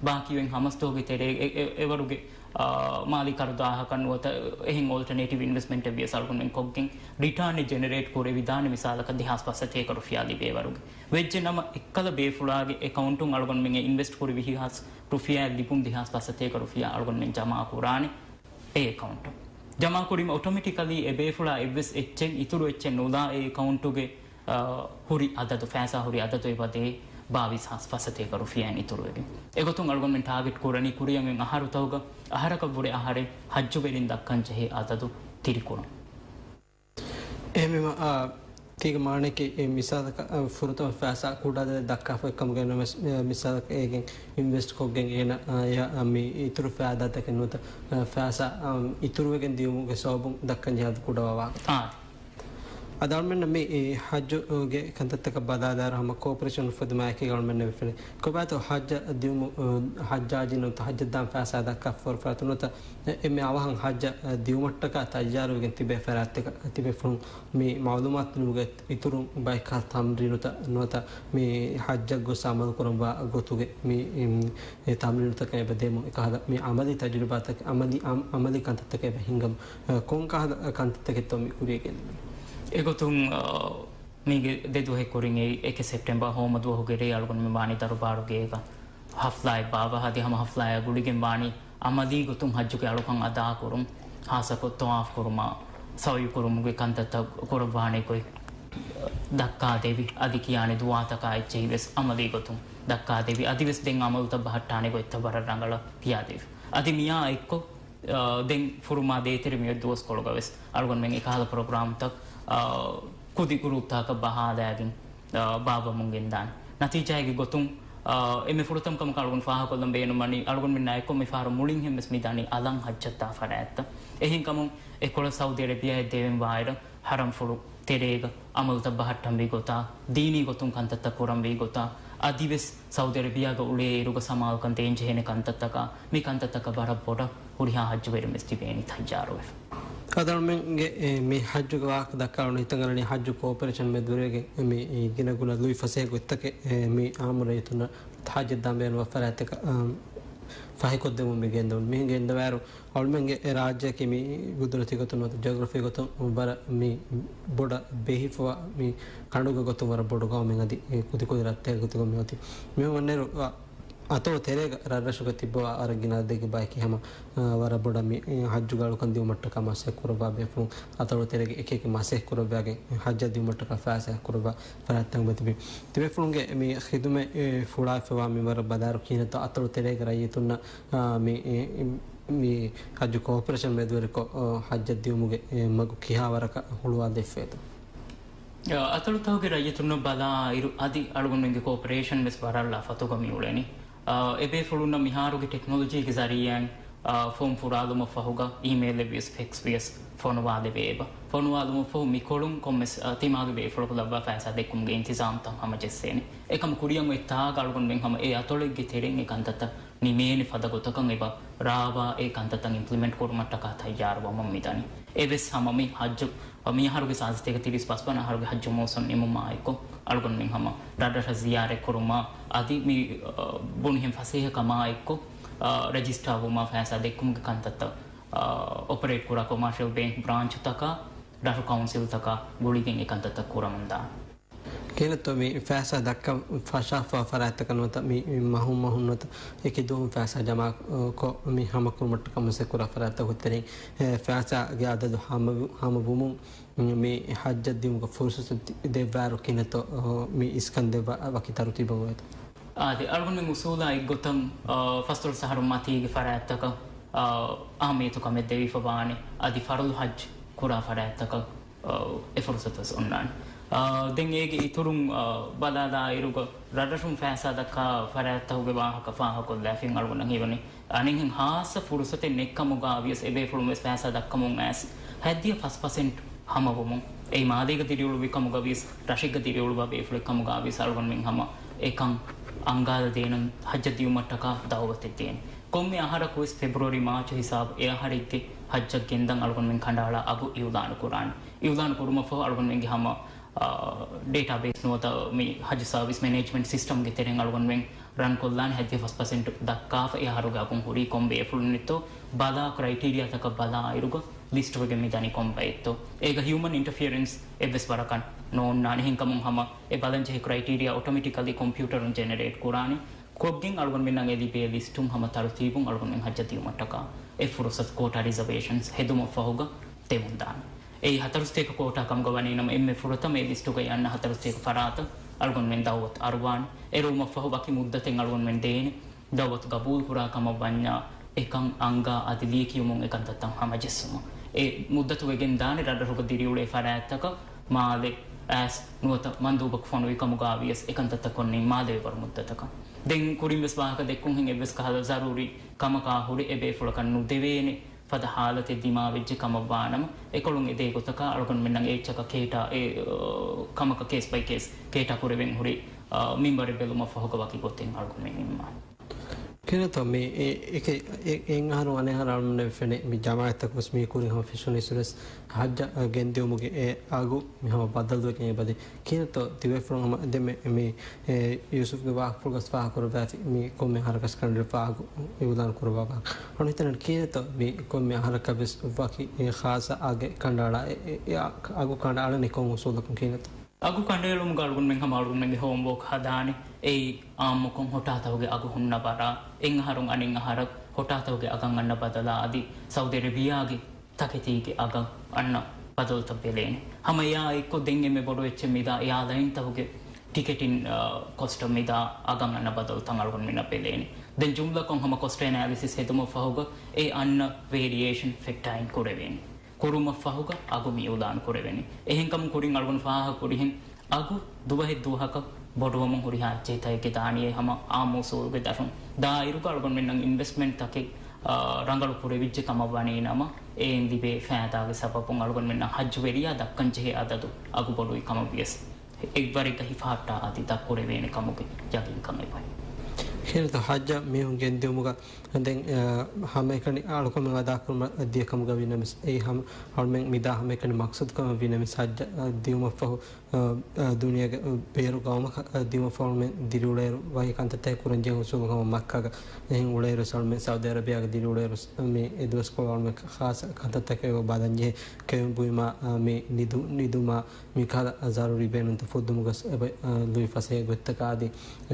ބާކީވެން ހަމަސް ދުވަހުގެ ތެރޭ އެ، އެ، އެވަރުގެ، އާ، މާލީ ކަރުދާހަކަށް ނުވަތަ އެހެން އޯލްޓަނޭޓިވް އިންވެސްޓްމަންޓެއް ވިޔަސް އަޅުގަނޑުމެން ކޮށްގެން ރިޓާނެއް ޖެނެރޭޓް ކުރެވިދާނެ މިސާލަކަށް ދެހާސް ފަސް ސަތޭކަ ރުފިޔާ ލިބޭވަރުގެ. ވެއްޖެ ނަމަ އެއްކަލަ ބޭފުޅާގެ އެކައުންޓުން އަޅުގަނޑުމެން އިންވެސްޓް ކުރި ވިހި ހާސް ރުފިޔާ ލިބުން ދެހާސް ފަސް ސަތޭކަ ރުފިޔާ އަޅުގަނޑުމެން ޖަމާ ކުރާނެ އެ އެކައުންޓަށް. ޖަމާ ކުރީމަ އޮޓޮމެޓިކަލީ އެ ބޭފުޅާ އެއްވެސް އެއްޗެއް އިތުރު އެއްޗެއް ނުލާ އެ އެކައުންޓުގެ، އާ، ހުރި އަދަދު، ފައިސާ ހުރި އަދަދު އެބަ ދޭ ބާވީސް ހާސް ފަސް ސަތޭކަ ރުފިޔާއިން އިތުރުވެގެން. އެގޮތުން އަޅުގަނޑުމެން ޓާގެޓް ކުރަނީ ކުރިއަށް އަހަރުތަކުގަ އަހަރަކަށްވުރެ އަހަރެއް ހައްޖުވެރިން ދައްކަން ޖެހޭ އަދަދު ތިރިކުރަން. އެހެންވީމަ، އާ، ތީގެ މާނައަކީ އެ މިސާލަކަށް، އާ، ފުރަތަމަ ފައިސާ ކުޑަ އަދަދެއް ދައްކާފަ އޮތްކަމުގައި ނަމަވެސް، އާ، މިސާލަކަށް އޭގެން އިންވެސްޓް ކޮށްގެން އޭނަ، އާ، އެ، އާ، މި އިތުރު ފައިދާތަކެއް ނުވަތަ، އާ، ފައިސާ، އާ، އިތުރުވެގެން ދިޔުމުގެ ސަބަބުން ދައްކަން ޖެހޭ އަދަދު ކުޑަވާ ވާހަކަ. އާ. އަދި އަޅުމެންނަށް މި އެ ހައްޖުގެ ކަންތައްތަކަށް ބަލާލާއިރު ހަމަ ކޯޕަރޭޝަން އުފެދުމާއެކީގަ އަޅުމެންނަށް ވެފެނޭ. ކޮބާތޯ ހައްޖަށް ދިޔުމު، އަ، ހައްޖާޖީން ނުވަތަ ހައްޖަށް ދާން ފައިސާ ދައްކާ ފަރާތް ނުވަތަ އެންމެ އަވަހަށް ހައްޖަށް ދިޔުމަށްޓަކާ ތައްޔާރުވެގެން ތިބޭ ފަރާތްތަކަށް ތިބޭފުޅުން މި މައުލޫމާތު ދިނުމުގެ އިތުރުން ބައެއްކަހަލަ ތަމްރީނުތައް ނުވަތަ މި ހައްޖަށް ގޮސް އަމަލު ކުރަންވާ ގޮތުގެ މި، އި، އެ ތަމްރީނުތަކަށް އެބަ ދޭމު އެކަހަލަ މި އަމަލީ ތަޖުރިބާތަކެއް، އަމަލީ، އަމް-، އަމަލީ ކަންތައްތަކެއް އެބަ ހިންގަމު، އަ، ކޮންކަހަލަ ކަންތައްތަކެއްތޯ މި ކުރިއަށް ގެންދަނީ؟ އެގޮތުން، އަ، މީގެ ދެ ދުވަހެއް ކުރިން އެއީ އެކެއް ސެޕްޓެމްބަރ ހޯމަ ދުވަހުގެ ރޭ އަޅުގަނޑުމެން ވާނީ ދަރުބާރުގޭގަ ހަފްލާއެއް ބާއްވާ އަދި ހަމަ ހަފްލާއާ ގުޅިގެން ވާނީ އަމަލީ ގޮތުން ހައްޖުގެ އަޅުކަން އަދާކުރުން، ހާއްސަކޮށް ޠަވާފް ކުރުމާ، ސަޢުޔު ކުރުމުގެ ކަންތައްތައް ކުރައްވާނެ ގޮތް ދައްކާދެވި، އަދި ކިޔާނެ ދުޢާތަކާ އެއްޗެހި ވެސް އަމަލީ ގޮތުން ދައްކާދެވި، އަދިވެސް ދެން އަމަލުތައް ބަހައްޓާނެ ގޮތްތައް ވަރަށް ރަނގަޅަށް ކިޔާދެވި. އަދި މިއާ އެއްކޮށް، އާ، ދެން ފުރުމާ ދޭތެރެ މިއޮތް ދުވަސްކޮޅުގަ ވެސް އަޅުގަނޑުމެން އެކަހަލަ ޕްރޮގްރާމްތައް، އާ، ކުދި ގުރޫޕްތަކަށް ބަހާލާގެން، އާ، ބާއްވަމުން ގެންދާނެ. ނަތީޖާއެއްގެ ގޮތުން، އާ، އެންމެ ފުރަތަމަ ކަމަކަށް އަޅުގަނޑު ފާހަގަކޮށްލަން ބޭނުންވަނީ، އަޅުގަނޑުމެންނާ އެއްކޮށް މިފަހަރު މުޅިންހެން ވެސް މި ދަނީ އަލަށް ހައްޖަށް ދާ ފަރާތްތައް. އެހެންކަމުން އެ ކޮޅަށް ސައުދީ އަރަބިއާއަށް ދެވެން ވާއިރަށް ޙަރަމްފުޅު ތެރޭގަ ޢަމަލުތައް ބަހައްޓަންވީ ގޮތާ، ދީނީ ގޮތުން ކަންތައްތައް ކުރަންވީ ގޮތާ، އަދިވެސް ސައުދީ އަރަބިއާގަ އުޅޭ އިރުގަ ސަމާލުކަން ދޭންޖެހޭނެ ކަންތައްތަކާ، މި ކަންތައްތަކަށް ވަރަށް ބޮޑަށް ހުރިހާ ހައްޖުވެރިން ވެސް ތިބޭނީ ތައްޔާރުވެފަ. އަދި އަޅުމެންގެ އެ، މި ހައްޖުގެ ވާހަކަ ދައްކާލުނު ހިތަށް އަރަނީ ހައްޖު ކޯޕަރޭޝަން މެދުވެރިވެގެން މި، އި، ގިނަގުނަ ލުއިފަސޭހަ ގޮތްތަކެއް، އެ، މި އާއްމު ރައްޔިތުންނަށް ހައްޖަށް ދާން ބޭނުންވާ ފަރާތްތަކަށް، އަ، ފަހިކޮށްދެމުން މި ގެންދަވަން. މިހެން ގެންދަވާއިރު އަޅުމެންގެ އެ ރާއްޖެއަކީ މި ގުދުރަތީ ގޮތުން ނުވަތަ ޖިއޮގްރަފީ ގޮތުން ވަރަށް މި ބޮޑަށް ބެހިފަވާ މި ކަނޑުގެ ގޮތުން ވަރަށް ބޮޑު ގައުމެއް އަދި އެ ކުދިކުދި ރަށްތަކެއް ގޮތުގަ މި އޮތީ. މި ވަންނައިރު، އަ، އަތޮޅު ތެރޭގަ ރަށްރަށުގަ ތިއްބަވާ އަރަށް ގިނަ އަދަދެއްގެ ބަޔަކީ ހަމަ، އާ، ވަރަށް ބޮޑަށް މި، އެ، ޙައްޖުގެ އަޅުކަން ދިއުމަށްޓަކާ މަސައްކަތް ކުރައްވާ ބޭފުޅުން އަތޮޅު ތެރޭގެ އެކި އެކި މަސައްކަތް ކުރައްވާގެން ޙައްޖަށް ދިއުމަށްޓަކާ ފައިސާ ކުރައްވާ ފަރާތްތަކުގަ ތިބި. ތިބޭފުޅުންގެ މި ޚިދުމަތް، އެ، ފުޅާފައިވާ މިންވަރަށް ބަލާއިރު ކިހިނެއްތޯ އަތޮޅު ތެރޭގެ ރައްޔިތުންނަށް، އާ، މި، އެ، މި ޙައްޖު ކޯޕަރޭޝަން މެދުވެރިކޮށް، އާ، ޙައްޖަށް ދިއުމުގެ، އެ، މަގު ކިހާވަރަކަށް ހުޅުވާލެވިފައިތޯ؟ އަތޮޅުތަކުގެ ރައްޔިތުންނަށް ބަލާއިރު، އަދި އަޅުގަނޑުމެންގެ ކޯޕަރޭޝަން ވެސް ވަރަށް ލަފަތުގަ މި އުޅެނީ. އާ، އެބޭފުޅުންނަށް މިހާރުގެ ޓެކްނޮލޮޖީގެ ޒަރީއާއިން، އާ، ފޯމް ފުރާލުމަށްފަހުގަ އީމެއިލެއް ވިޔަސް ފެކްސް ވިޔަސް ފޮނުވާލެވޭ އެބަ. ފޮނުވާލުމަށްފަހު މިކޮޅުން ކޮންމެސް، އާ، ތިމާގެ ބޭފުޅަކު ލައްވާ ފައިސާ ދެއްކުމުގެ އިންތިޒާމްތައް ހަމަޖެއްސޭނެ. އެކަމަކު ކުރިއަށް އޮތް ތާގަ އަޅުގަނޑުމެން ހަމަ އެ އަތޮޅެއްގެ ތެރެއިން އެ ކަންތައްތައް ނިމޭނެ ފަދަ ގޮތަކަށް އެބަ ރާވާ އެ ކަންތައްތައް އިމްޕްލިމެންޓް ކުރުމަށްޓަކާ ތައްޔާރުވަމުން މިދަނީ. އެވެސް ހަމަ މި ޙައްޖު، މިއަހަރުގެ ސާދަތޭކަ ތިރީސް ފަސްވަނަ އަހަރުގެ ޙައްޖު މޫސުން ނިމުމާ އެއްކޮށް، އަޅުގަނޑުމެން ހަމަ ރަށްރަށަށް ޒިޔާރަތް ކުރުމާ، އަދި މި، އަ، ބުނިހެން ފަސޭހަ ކަމާ އެއްކޮށް، އަ، ރަޖިސްޓާ ވުމާ ފައިސާ ދެއްކުމުގެ ކަންތައްތައް، އަ، އޮޕަރޭޓް ކުރާ ކޮމާޝަލް ބޭންކް ބްރާންޗުތަކާ، ރަށު ކައުންސިލްތަކާ ގުޅިގެން އެ ކަންތައްތައް ކުރަމުންދާނެ. ކިހިނެއްތޯ މި ފައިސާ ދައްކަން ފަށާފަ ފަރާތްތަކަށް ނުވަތަ މި، މި މަހުން މަހުން ނުވަތަ އެކި ދުވަހުން ފައިސާ ޖަމާކޮށް މި ހަމަކުރުމަށްޓަކާ މަސައްކަތް ކުރާ ފަރާތްތަކުގެ ތެރެއިން، އެ، ފައިސާގެ އަދަދު ހަމަ، ހަމަވުމުން މި ޙައްޖަށް ދިއުމުގެ ފުރުޞަތު ދެއްވާއިރު ކިހިނެއްތޯ މި އިސްކަން ދެއްވާ ވަކި ތަރުތީބެއް އޮވޭތޯ؟ އާދެ، އަޅުގަނޑުމެން އުސޫލާ އެއްގޮތަށް، އާ، ފަސްދޮޅަސް އަހަރު މަތީގެ ފަރާތްތަކަށް، އާ، އަހައްމިޔަތު ކަމެއް ދެވިފަ ވާނެ، އަދި ފަރުޟު ޙައްޖު ކުރާ ފަރާތްތަކަށް، އާ، އެ ފުރުޞަތު ވެސް އޮންނާނެ. އާ، ދެން އޭގެ އިތުރުން، އާ، ބަލާލާއިރުގަ ރަށްރަށުން ފައިސާ ދައްކާ ފަރާތްތަކުގެ ވާހަކަ ފާހަގަކޮށްލާފިން އަޅުގަނޑަށް ހީވަނީ، އަނެއްހެން ޚާއްޞަ ފުރުޞަތެއް ނެތްކަމުގަ ވިޔަސް އެބޭފުޅުން ވެސް ފައިސާ ދައްކަމުން އައިސް ހަތްދިހަ ފަސް ޕަސެންޓް ހަމަވުމުން، އެއީ މާލޭގަ ދިރިއުޅުއްވި ކަމުގަ ވިޔަސް ރަށެއްގަ ދިރިއުޅުއްވާ ބޭފުޅެއް ކަމުގަ ވިޔަސް އަޅުގަނޑުމެން ހަމަ އެކަން އަންގާލަދޭނަން ޙައްޖަށް ދިއުމަށްޓަކާ ދަޢުވަތެއް ދޭނެ. ކޮންމެ އަހަރަކު ވެސް ފެބްރުއަރީ މާޗު ހިސާބު އެ އަހަރެއްގެ ޙައްޖަށް ގެންދަން އަޅުގަނޑުމެން ކަނޑައަޅާ އަގު އިޢުލާނު ކުރާނެ. އިޢުލާނު ކުރުމަށްފަހު އަޅުގަނޑުމެންގެ ހަމަ، އާ، ޑޭޓާބޭސް ނުވަތަ މި ޙައްޖު ސަރވިސް މެނޭޖްމަންޓް ސިސްޓަމްގެ ތެރެއިން އަޅުގަނޑުމެން ރަން ކޮށްލާނެ ހަތްދިހަ ފަސް ޕަސެންޓް ދައްކާފަ އެ އަހަރުގެ އަގުން ހުރީ ކޮން ބޭފުޅުންނެއްތޯ ބަލާ ކްރައިޓީރިއާތަކަށް ބަލާއިރުގަ ލިސްޓްވެގެން މިދަނީ ކޮން ބައެއްތޯ. އޭގަ ހިއުމަން އިންޓަފިއަރެންސް އެއްވެސް ވަރަކަށް ނޯންނާނެ. އެހެންކަމުން ހަމަ އެ ބަލަންޖެހޭ ކްރައިޓީރިއާ އޮޓޮމެޓިކަލީ ކޮމްޕިއުޓަރުން ޖެނެރޭޓް ކުރާނެ. ކޮށްގެން އަޅުގަނޑުމެންނަށް އެ ލިބޭ ލިސްޓުން ހަމަ ތަރުތީބުން އަޅުގަނޑުމެން ޙައްޖަށް ދިއުމަށްޓަކާ އެ ފުރުޞަތު ކޯޓާ ރިޒަވޭޝަންސް ހެދުމަށްފަހުގަ ދެމުންދާނެ. އެއީ ހަތަރު ސަތޭކަ ކޯޓާ ކަމުގަ ވަނީނަމަ އެންމެ ފުރަތަމަ އެ ލިސްޓުގައި އަންނަ ހަތަރު ސަތޭކަ ފަރާތަށް އަޅުގަނޑުމެން ދަޢުވަތު އަރުވާނެ. އެރުވުމަށްފަހު ވަކި މުއްދަތެއް އަޅުގަނޑުމެން ދޭނެ. ދަޢުވަތު ގަބޫލުކުރާ ކަމަށް ވަންޏާ އެކަން އަންގާ އަދި ލިޔެކިޔުމުން އެ ކަންތައްތައް ހަމަޖެއްސުމަށް. އެ މުއްދަތު ވެގެން ދާނެ ރަށްރަށުގަ ދިރިއުޅޭ ފަރާތްތަކަށް މާލެ އައިސް ނުވަތަ މަންދޫބަކު ފޮނުވި ކަމުގަ ވިޔަސް އެ ކަންތައްތައް ކޮށް ނިންމާލެވޭ ވަރު މުއްދަތަކަށް. ދެން ކުރިން ވެސް ވާހަކަ ދެއްކުންހެން އެއްވެސް ކަހަލަ ޒަރޫރީ ކަމަކާ ހުރެ އެބޭފުޅަކަށް ނުދެވޭނެ ފަދަ ޙާލަތެއް ދިމާވެއްޖެ ކަމަށްވާނަމަ، އެކޮޅުން އެދޭ ގޮތަކަށް އަޅުގަނޑުމެންނަށް އެއްޗަކަށް ކޭޓާ، އެ، ކަމަކަށް ކޭސް ބައި ކޭސް ކޭޓާ ކުރެވެން ހުރި، އާ، މިންވަރެއް ބެލުމަށްފަހުގަ ވަކި ގޮތެއް އަޅުގަނޑުމެން ނިންމާނެ. ކިހިނެއްތޯ މި އެ، އެކެ، އެ، އެއް އަހަރު އަނެއް އަހަރަށް އަޅުގަނޑަށް ފެނޭ މި ޖަމާޢަތްތަކު ވެސް މީ ކުރިން ހަމަ ފެށުނީސް ވެސް ޙައްޖަށް ގެންދިއުމުގެ އެ އަގު މި ހަމަ ބަދަލުވެގެން އެބަދޭ. ކިހިނެއްތޯ ތިބޭފުޅުން ހަމަ ދެން މި، މި، އެ، ޔޫސުފްގެ ވާހަކަފުޅުގަސް ފާހަގަކުރައްވާފި މި ކޮންމެ އަހަރަކަސް ކަނޑައެޅިފަ އަގު އިޢުލާން ކުރައްވާ ވާހަކަ. އަޅުގަނޑު ހިތަން ކިހިނެއްތޯ މި ކޮންމެ އަހަރަކަށް ވެސް ވަކި އެ ޚާއްޞަ އަގެއް ކަނޑައަޅާ، އެ، އެ، އެ އަގު ކަނޑައަޅަނީ ކޮން އުސޫލަކުން ކިހިނެއްތޯ؟ އަގު ކަނޑައެޅުމުގަ އަޅުގަނޑުމެން ހަމަ އަޅުގަނޑުމެންގެ ހޯމްވޯކް ހަދާނެ. އެއީ އާއްމުކޮށް ހޮޓާތަކުގެ އަގު ހުންނަ ބަރާ، އެއް އަހަރުން އަނެއް އަހަރަށް ހޮޓާތަކުގެ އަގަށް އަންނަ ބަދަލާ އަދި ސައުދި އަރަބިޔާގެ ތަކެތީގެ އަގަށް އަންނަ ބަދަލުތައް ބެލޭނެ. ހަމަ އެއާ އެއްކޮށް ދެން އެންމެ ބޮޑު އެއްޗެއް މިދާ އެއާލައިންތަކުގެ ޓިކެޓިން، އާ، ކޮސްޓަށް މިދާ އަގަށް އަންނަ ބަދަލުތައް އަޅުގަނޑުމެންނަށް ބެލޭނެ. ދެން ޖުމްލަކޮށް ހަމަ ކޮސްޓް އެނާލިސިސް ހެދުމަށްފަހުގަ އެ އަންނަ ވޭރިއޭޝަން ފެކްޓާއިން ކުރެވޭނެ. ކުރުމަށްފަހުގަ އަގު މިއުލާން ކުރެވެނީ. އެހެންކަމުން ކުރިން އަޅުގަނޑު ފާހަގަކުރިހެން އަގު ދުވަހެއް ދުވަހަކަށް ބޮޑުވަމުން ހުރިހާ އެއްޗެހިތަކެއްގެ ދާނިޔޭ ހަމަ އާއްމު އުސޫލުގެ ދަށުން ދާއިރުގަ އަޅުގަނޑުމެންނަށް އިންވެސްޓްމަންޓްތަކެއް، އާ، ރަނގަޅު ކުރެވިއްޖެ ކަމަށް ވަނީ ނަމަ، އެއިން ލިބޭ ފައިދާގެ ސަބަބުން އަޅުގަނޑުމެންނަށް ޙައްޖުވެރިޔާ ދައްކަންޖެހޭ އަދަދު އަގު ބޮޑުވި ކަމަށް ވިޔަސް އެއްވަރެއްގަ ހިފަހައްޓާ އަދި ދަށްކުރެވޭނެ ކަމުގެ ޔަގީންކަން އެބައޮތް. ކިހިނެއްތޯ ޙައްޖަށް މީހުން ގެންދިއުމުގަ ދެން، އަ، ހަމައެކަނި އަޅުކަމެއް އަދާކުރުމަށް ދިޔަ ކަމުގަ ވީނަމަވެސް، އެއީ ހަމަ އަޅުމެން މިދާ ހަމައެކަނި މަޤްޞަދުކަމަށް ވީނަމަވެސް، ޙައްޖަށް ދިޔުމަށްފަހު، އަ، އަ، ދުނިޔޭގެ ބޭރު ގައުމަކަށް ދިޔުމަށްފަހު އަޅުމެން ދިރިއުޅޭއިރު ވަކި ކަންތައްތަކެއް ކުރަންޖެހޭ އުސޫލު ހަމަ މައްކާގަ އެހެން އުޅޭއިރު އަޅުމެން ސައުދީ އަރަބިޔާގަ ދިރިއުޅޭއިރު މި އެ ދުވަސްކޮޅު އަޅުމެން ޚާއްޞަ ކަންތައްތަކެއް ބަލަންޖެހޭ ކެއުން ބުއިމާ، އަ، މި ނިދު-، ނިދުމާ، މިކަހަލަ ޒަރޫރީ ބޭނުންތައް ފުއްދުމުގަސް އެބަ، އަ، ލުއި ފަސޭހަ ގޮތްތަކާ އަދި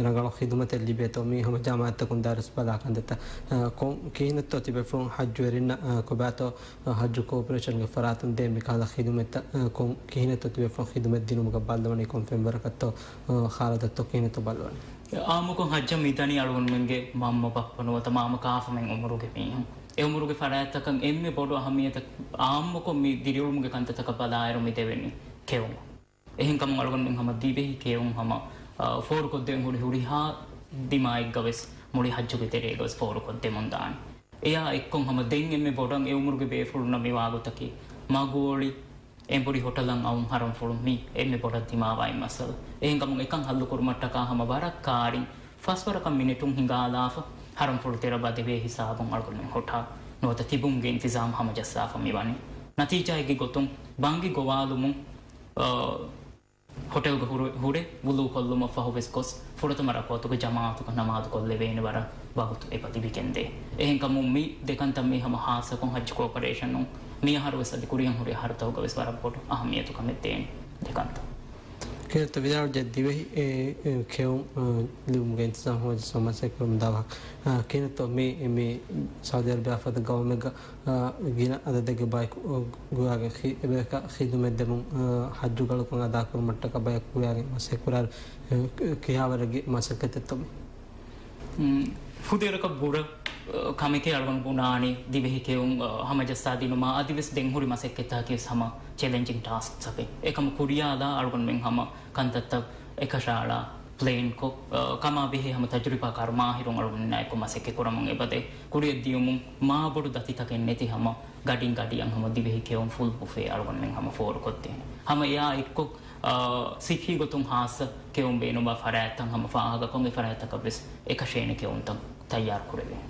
ރަނގަޅު ޚިދުމަތެއް ލިބޭތޯ މީ ޖަމާއަތްތަކުން ދަރުސް ބަލާ ކަންތައްތައް، އަ، ކޮން ކިހިނެއްތޯ ތިބޭފުޅުން ހައްޖުވެރިންނަށް، އަ، ކޮބާތޯ، އަ، ހައްޖު ކޯޕަރޭޝަންގެ ފަރާތުން ދޭ މިކަހަލަ ޚިދުމަތްތައް، އަ، ކޮން ކިހިނެއްތޯ ތިބޭފުޅުން ޚިދުމަތް ދިނުމުގަ ބައްލަވަނީ ކޮން ފެންވަރަކަށްތޯ، އަ، ޚާލަދަށްތޯ ކިހިނެއްތޯ ބައްލަވަނީ. އާއްމުކޮށް ހައްޖަށް މިދަނީ އަޅުގަނޑުމެންގެ މަންމަ ބައްޕަ ނުވަތަ މާމަ ކާފަމެން އުމުރުގެ މީހުން. އެ އުމުރުގެ ފަރާތްތަކަށް އެންމެ ބޮޑު އަހައްމިއްޔަތަށް އާއްމުކޮށް މި ދިރިއުޅުމުގެ ކަންތައްތަކަށް ބަލާއިރު މި ދެވެނީ ކެއުމަށް. އެހެންކަމުން އަޅުގަނޑުމެން ހަމަ ދިވެހި ކެއުން ހަމަ، އާ، ފޯރުކޮށްދޭން ހުރި ހުރިހާ ދިމާއެއްގަވެސް މުޅި ހައްޖުގެ ތެރޭގަވެސް ފޯރުކޮށްދެމުންދާނެ. އެއާ އެއްކޮށް ހަމަ ދެން އެންމެ ބޮޑަށް އެ އުމުރުގެ ބޭފުޅުންނަށް މިވާގޮތަކީ މަގުއޮޅި، އެނބުރި ހޮޓަލަށް އައުން ހަރަމްފުޅުން މީ އެންމެ ބޮޑަށް ދިމާވާ އެއް މައްސަލަ. އެހެންކަމުން އެކަން ހައްލުކުރުމަށްޓަކާ ހަމަ ވަރަށް ކާރިން ފަސްވަރަކަށް މިނެޓުން ހިނގާލާފަ، ހަރަމްފުޅު ތެރަ ބަދެވޭ ހިސާބުން އަޅުގަނޑުމެން ހޮޓާ ނުވަތަ ތިބުމުގެ އިންތިޒާމް ހަމަޖައްސާފަ މިވަނީ. ނަތީޖާއެއްގެ ގޮތުން ބަންގި ގޮވާލުމުން، އާ، ހޮޓެލްގަ ހުރެ، ހުރެ ވުޟޫ ކޮށްލުމަށްފަހު ވެސް ގޮސް، ފުރަތަމަ ރަކުޢަތުގެ ޖަމާޢަތުގަ ނަމާދު ކޮށްލެވޭނެ ވަރަށް ވަގުތު އެބަ ލިބިގެންދޭ. އެހެންކަމުން މި ދެކަންތައް މީ ހަމަ ހާއްސަކޮށް ހައްޖު ކޯޕަރޭޝަނުން މިއަހަރު ވެސް އަދި ކުރިއަށް ހުރި އަހަރުތަކުގަ ވެސް ވަރަށް ބޮޑު އަހައްމިއްޔަތު ކަމެއް ދޭނެ ދެކަންތައް. ކިހިނެއްތޯ ވިދާޅުވެއްޖެ ދިވެހި، އެ، އެ، ކެއުން، އަ، ލިބުމުގެ އިންތިޒާމް ހަމަޖައްސަން މަސައްކަތް ކުރަމުންދާ ވާހަކަ. އަ، ކިހިނެއްތޯ މި، މި ސައުދީ އަރަބިއާ ފަދަ ގައުމެއްގަ، އަ، ގިނަ އަދަދެއްގެ ބަޔަކު ގޮވާގެން ޚި-، އެބަޔަކަށް ޚިދުމަތް ދެމުން، އަ، ހައްޖުގަ އަޅުކަން އަދާކުރުމަށްޓަކާ ބަޔަކު ގޮވާގެން މަސައްކަތް ކުރާއިރު، އަ، ކިހާވަރެއްގެ މަސައްކަތެއްތޯ މި؟ މް، ފުދޭވަރަކަށް ބުރަ، އަ، ކަމެކޭ އަޅުގަނޑު ބުނާނީ ދިވެހި ކެއުން، އަ، ހަމަޖައްސާދިނުމާ އަދިވެސް ދެން ހުރި މަސައްކަތްތަކަކީވެސް ހަމަ ޗެލެންޖިން ޓާސްކްސް އެކޭ. އެކަމަކު ކުރިޔާލާ އަޅުގަނޑުމެން ހަމަ ކަންތައްތައް އެކަށައަޅާ ޕްލޭންކޮށް، އަ، ކަމާ ބެހޭ ހަމަ ތަޖުރިބާކާރު މާހިރުން އަޅުގަނޑުމެންނާ އެކު މަސައްކަތް ކުރަމުން އެބަދޭ. ކުރިއަށް ދިޔުމުން މާބޮޑު ދަތިތަކެއް ނެތި ހަމަ ގަޑިން ގަޑިއަށް ހަމަ ދިވެހި ކެއުން ފުލް ބުފޭ އަޅުގަނޑުމެން ހަމަ ފޯރުކޮށްދޭނެ. ހަމަ އެއާ އެއްކޮށް، އާ، ސިއްހީ ގޮތުން ހާއްސަ ކެއުން ބޭނުންވާ ފަރާތްތައް ހަމަ ފާހަގަކޮށް އެ ފަރާތްތަކަށްވެސް އެކަށޭނެ ކެއުންތައް ތައްޔާރު ކުރެވޭނެ.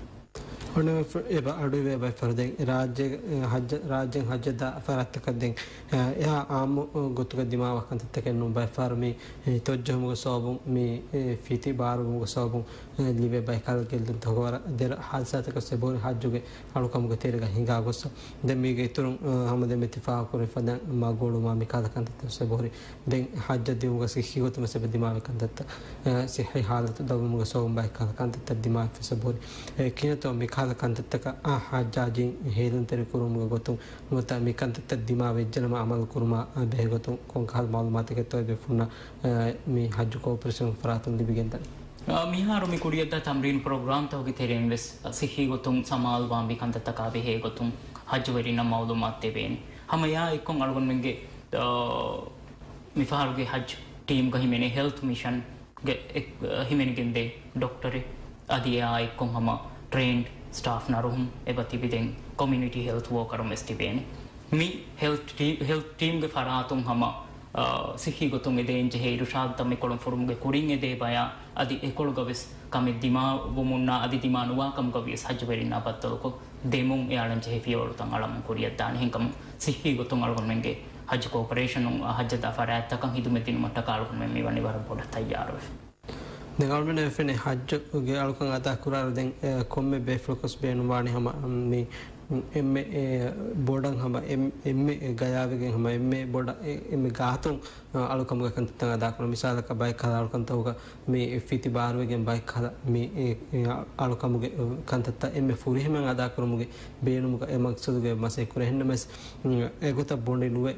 އޮންނަ އެބަ އަޑުއިވޭ ބައެއް ފަހަރު ދެން ރާއްޖޭގެ، އެ، ހައްޖަ-، ރާއްޖޭން ހައްޖަށް ދާ ފަރާތްތަކަށް ދެން، އެ، އެހާ އާއްމު ގޮތުގަ ދިމާވާ ކަންތައްތަކެއް ނޫން. ބައެއް ފަހަރު މި، އެ، ތޮއްޖެހުމުގެ ސަބަބުން މި، އެ، ފިތި ބާރުވުމުގެ ސަބަބުން، އެ، ލިބޭ ބައެއް ކަހަލަ ގެއްލުންތައް ވަރަށް ދެރަ ހާދިސާތަކެއް އެބަހުރި ހައްޖުގެ އަޅުކަމުގެ ތެރޭގަ ހިނގާ ގޮސް. ދެން މީގެ އިތުރުން، އަ، ހަމަ ދެން މިތި ފާހަގަކުރި ފަދައިން މަގު އޮޅުމާ މި ކަހަލަ ކަންތައްތައް ވެސް އެބަހުރި. ދެން ހައްޖަށް ދިޔުމުގަ ސިއްހީ ގޮތުން ވެސް އެބަ ދިމާވި ކަންތައްތައް، އަ، ސިއްހީ ހާލަތު ދަށްވުމުގެ ސަބަބުން ބައެއް ކަހަލަ ކަންތައްތައް ދިމާވެފަ ވެސް އެބަހުރި. އެ ކިހިނެއްތޯ މި ކަހަލަ ކަންތައްތަކަށް އަ، ހައްޖާޖީން ހޭލުންތެރި ކުރުމުގެ ގޮތުން ނުވަތަ މި ކަންތައްތައް ދިމާވެއްޖެނަމަ އަމަލު ކުރުމާ، އަ، ބެހޭ ގޮތުން ކޮން ކަހަލަ މައުލޫމާތެއްތޯ އެބޭފުޅުންނަށް، އަ، މި ހައްޖު ކޯޕަރޭޝަންގެ ފަރާތުން ލިބިގެންދަނީ؟ އާ، މިހާރު މި ކުރިއަށްދާ ތަމްރީން ޕްރޮގްރާމްތަކުގެ ތެރެއިން ވެސް ސިއްހީ ގޮތުން ސަމާލުވާންވީ ކަންތައްތަކާ ބެހޭ ގޮތުން ހައްޖުވެރިންނަށް މައުލޫމާތު ދެވޭނެ. ހަމަ އެއާ އެއްކޮށް އަޅުގަނޑުމެންގެ، އާ، މިފަހަރުގެ ހައްޖު ޓީމްގަ ހިމެނޭ ހެލްތު މިޝަންގެ އެ-، ހިމެނިގެންދޭ ޑޮކްޓަރެއް އަދި އެއާ އެއްކޮށް ހަމަ ޓްރޭންޑް ސްޓާފް ނަރުހުން އެބަ ތިބި ދެން ކޮމިއުނިޓީ ހެލްތު ވޯކަރުން ވެސް ތިބޭނެ. މި ހެލްތު ޓީ-، ހެލްތު ޓީމްގެ ފަރާތުން ހަމަ، އާ، ސިއްހީ ގޮތުން އެދޭންޖެހޭ އިރުޝާދުތައް މިކޮޅުން ފުރުމުގެ ކުރިން އެދޭ ބަޔާ އަދި އެކޮޅުގަ ވެސް ކަމެއް ދިމާވުމުންނާ އަދި ދިމާ ނުވާ ކަމުގަ ވިޔަސް ހައްޖުވެރިންނާ ބައްދަލުކޮށް ދެމުން އެ އަޅަންޖެހޭ ފިޔަވަޅުތައް އަޅަމުން ކުރިއަށްދާނެ. އެހެންކަމުން ސިއްހީ ގޮތުން އަޅުގަނޑުމެންގެ ހައްޖު ކޯޕަރޭޝަނުން ހައްޖަށްދާ ފަރާތްތަކަށް ހިދުމަތް ދިނުމަށްޓަކާ އަޅުގަނޑުމެން މިވަނީ ވަރަށް ބޮޑަށް ތައްޔާރުވެފަ. ދެން އަޅުގަނޑުމެން ފެނޭ ހައްޖުގެ އަޅުކަން އަދާ ކުރާއިރު ދެން، އެ، ކޮންމެ ބޭފުޅަކުވެސް ބޭނުންވާނީ ހަމަ، މި، އެންމެ، އެ، ބޮޑަށް ހަމަ އެން-، އެންމެ ގަޔާވެގެން ހަމަ އެންމެ ބޮޑަށް އެ-، އެންމެ ގާތުން، އަ، އަޅުކަމުގެ ކަންތައްތައް އަދާކުރުން. މިސާލަކަށް ބައެއް ކަހަލަ އަޅުކަންތަކުގަ މި ފިތި ބާރުވެގެން ބައެއް ކަހަލަ މި، އެ، އެ، އަޅުކަމުގެ ކަންތައްތައް އެންމެ ފުރިހަމައިން އަދާކުރުމުގެ ބޭނުމުގަ އެ މަގްސަދުގައި މަސައްކަތް ކުރޭ. އެހެންނަމަވެސް، އެގޮތަށް ބޮޑެތި ނުވެ،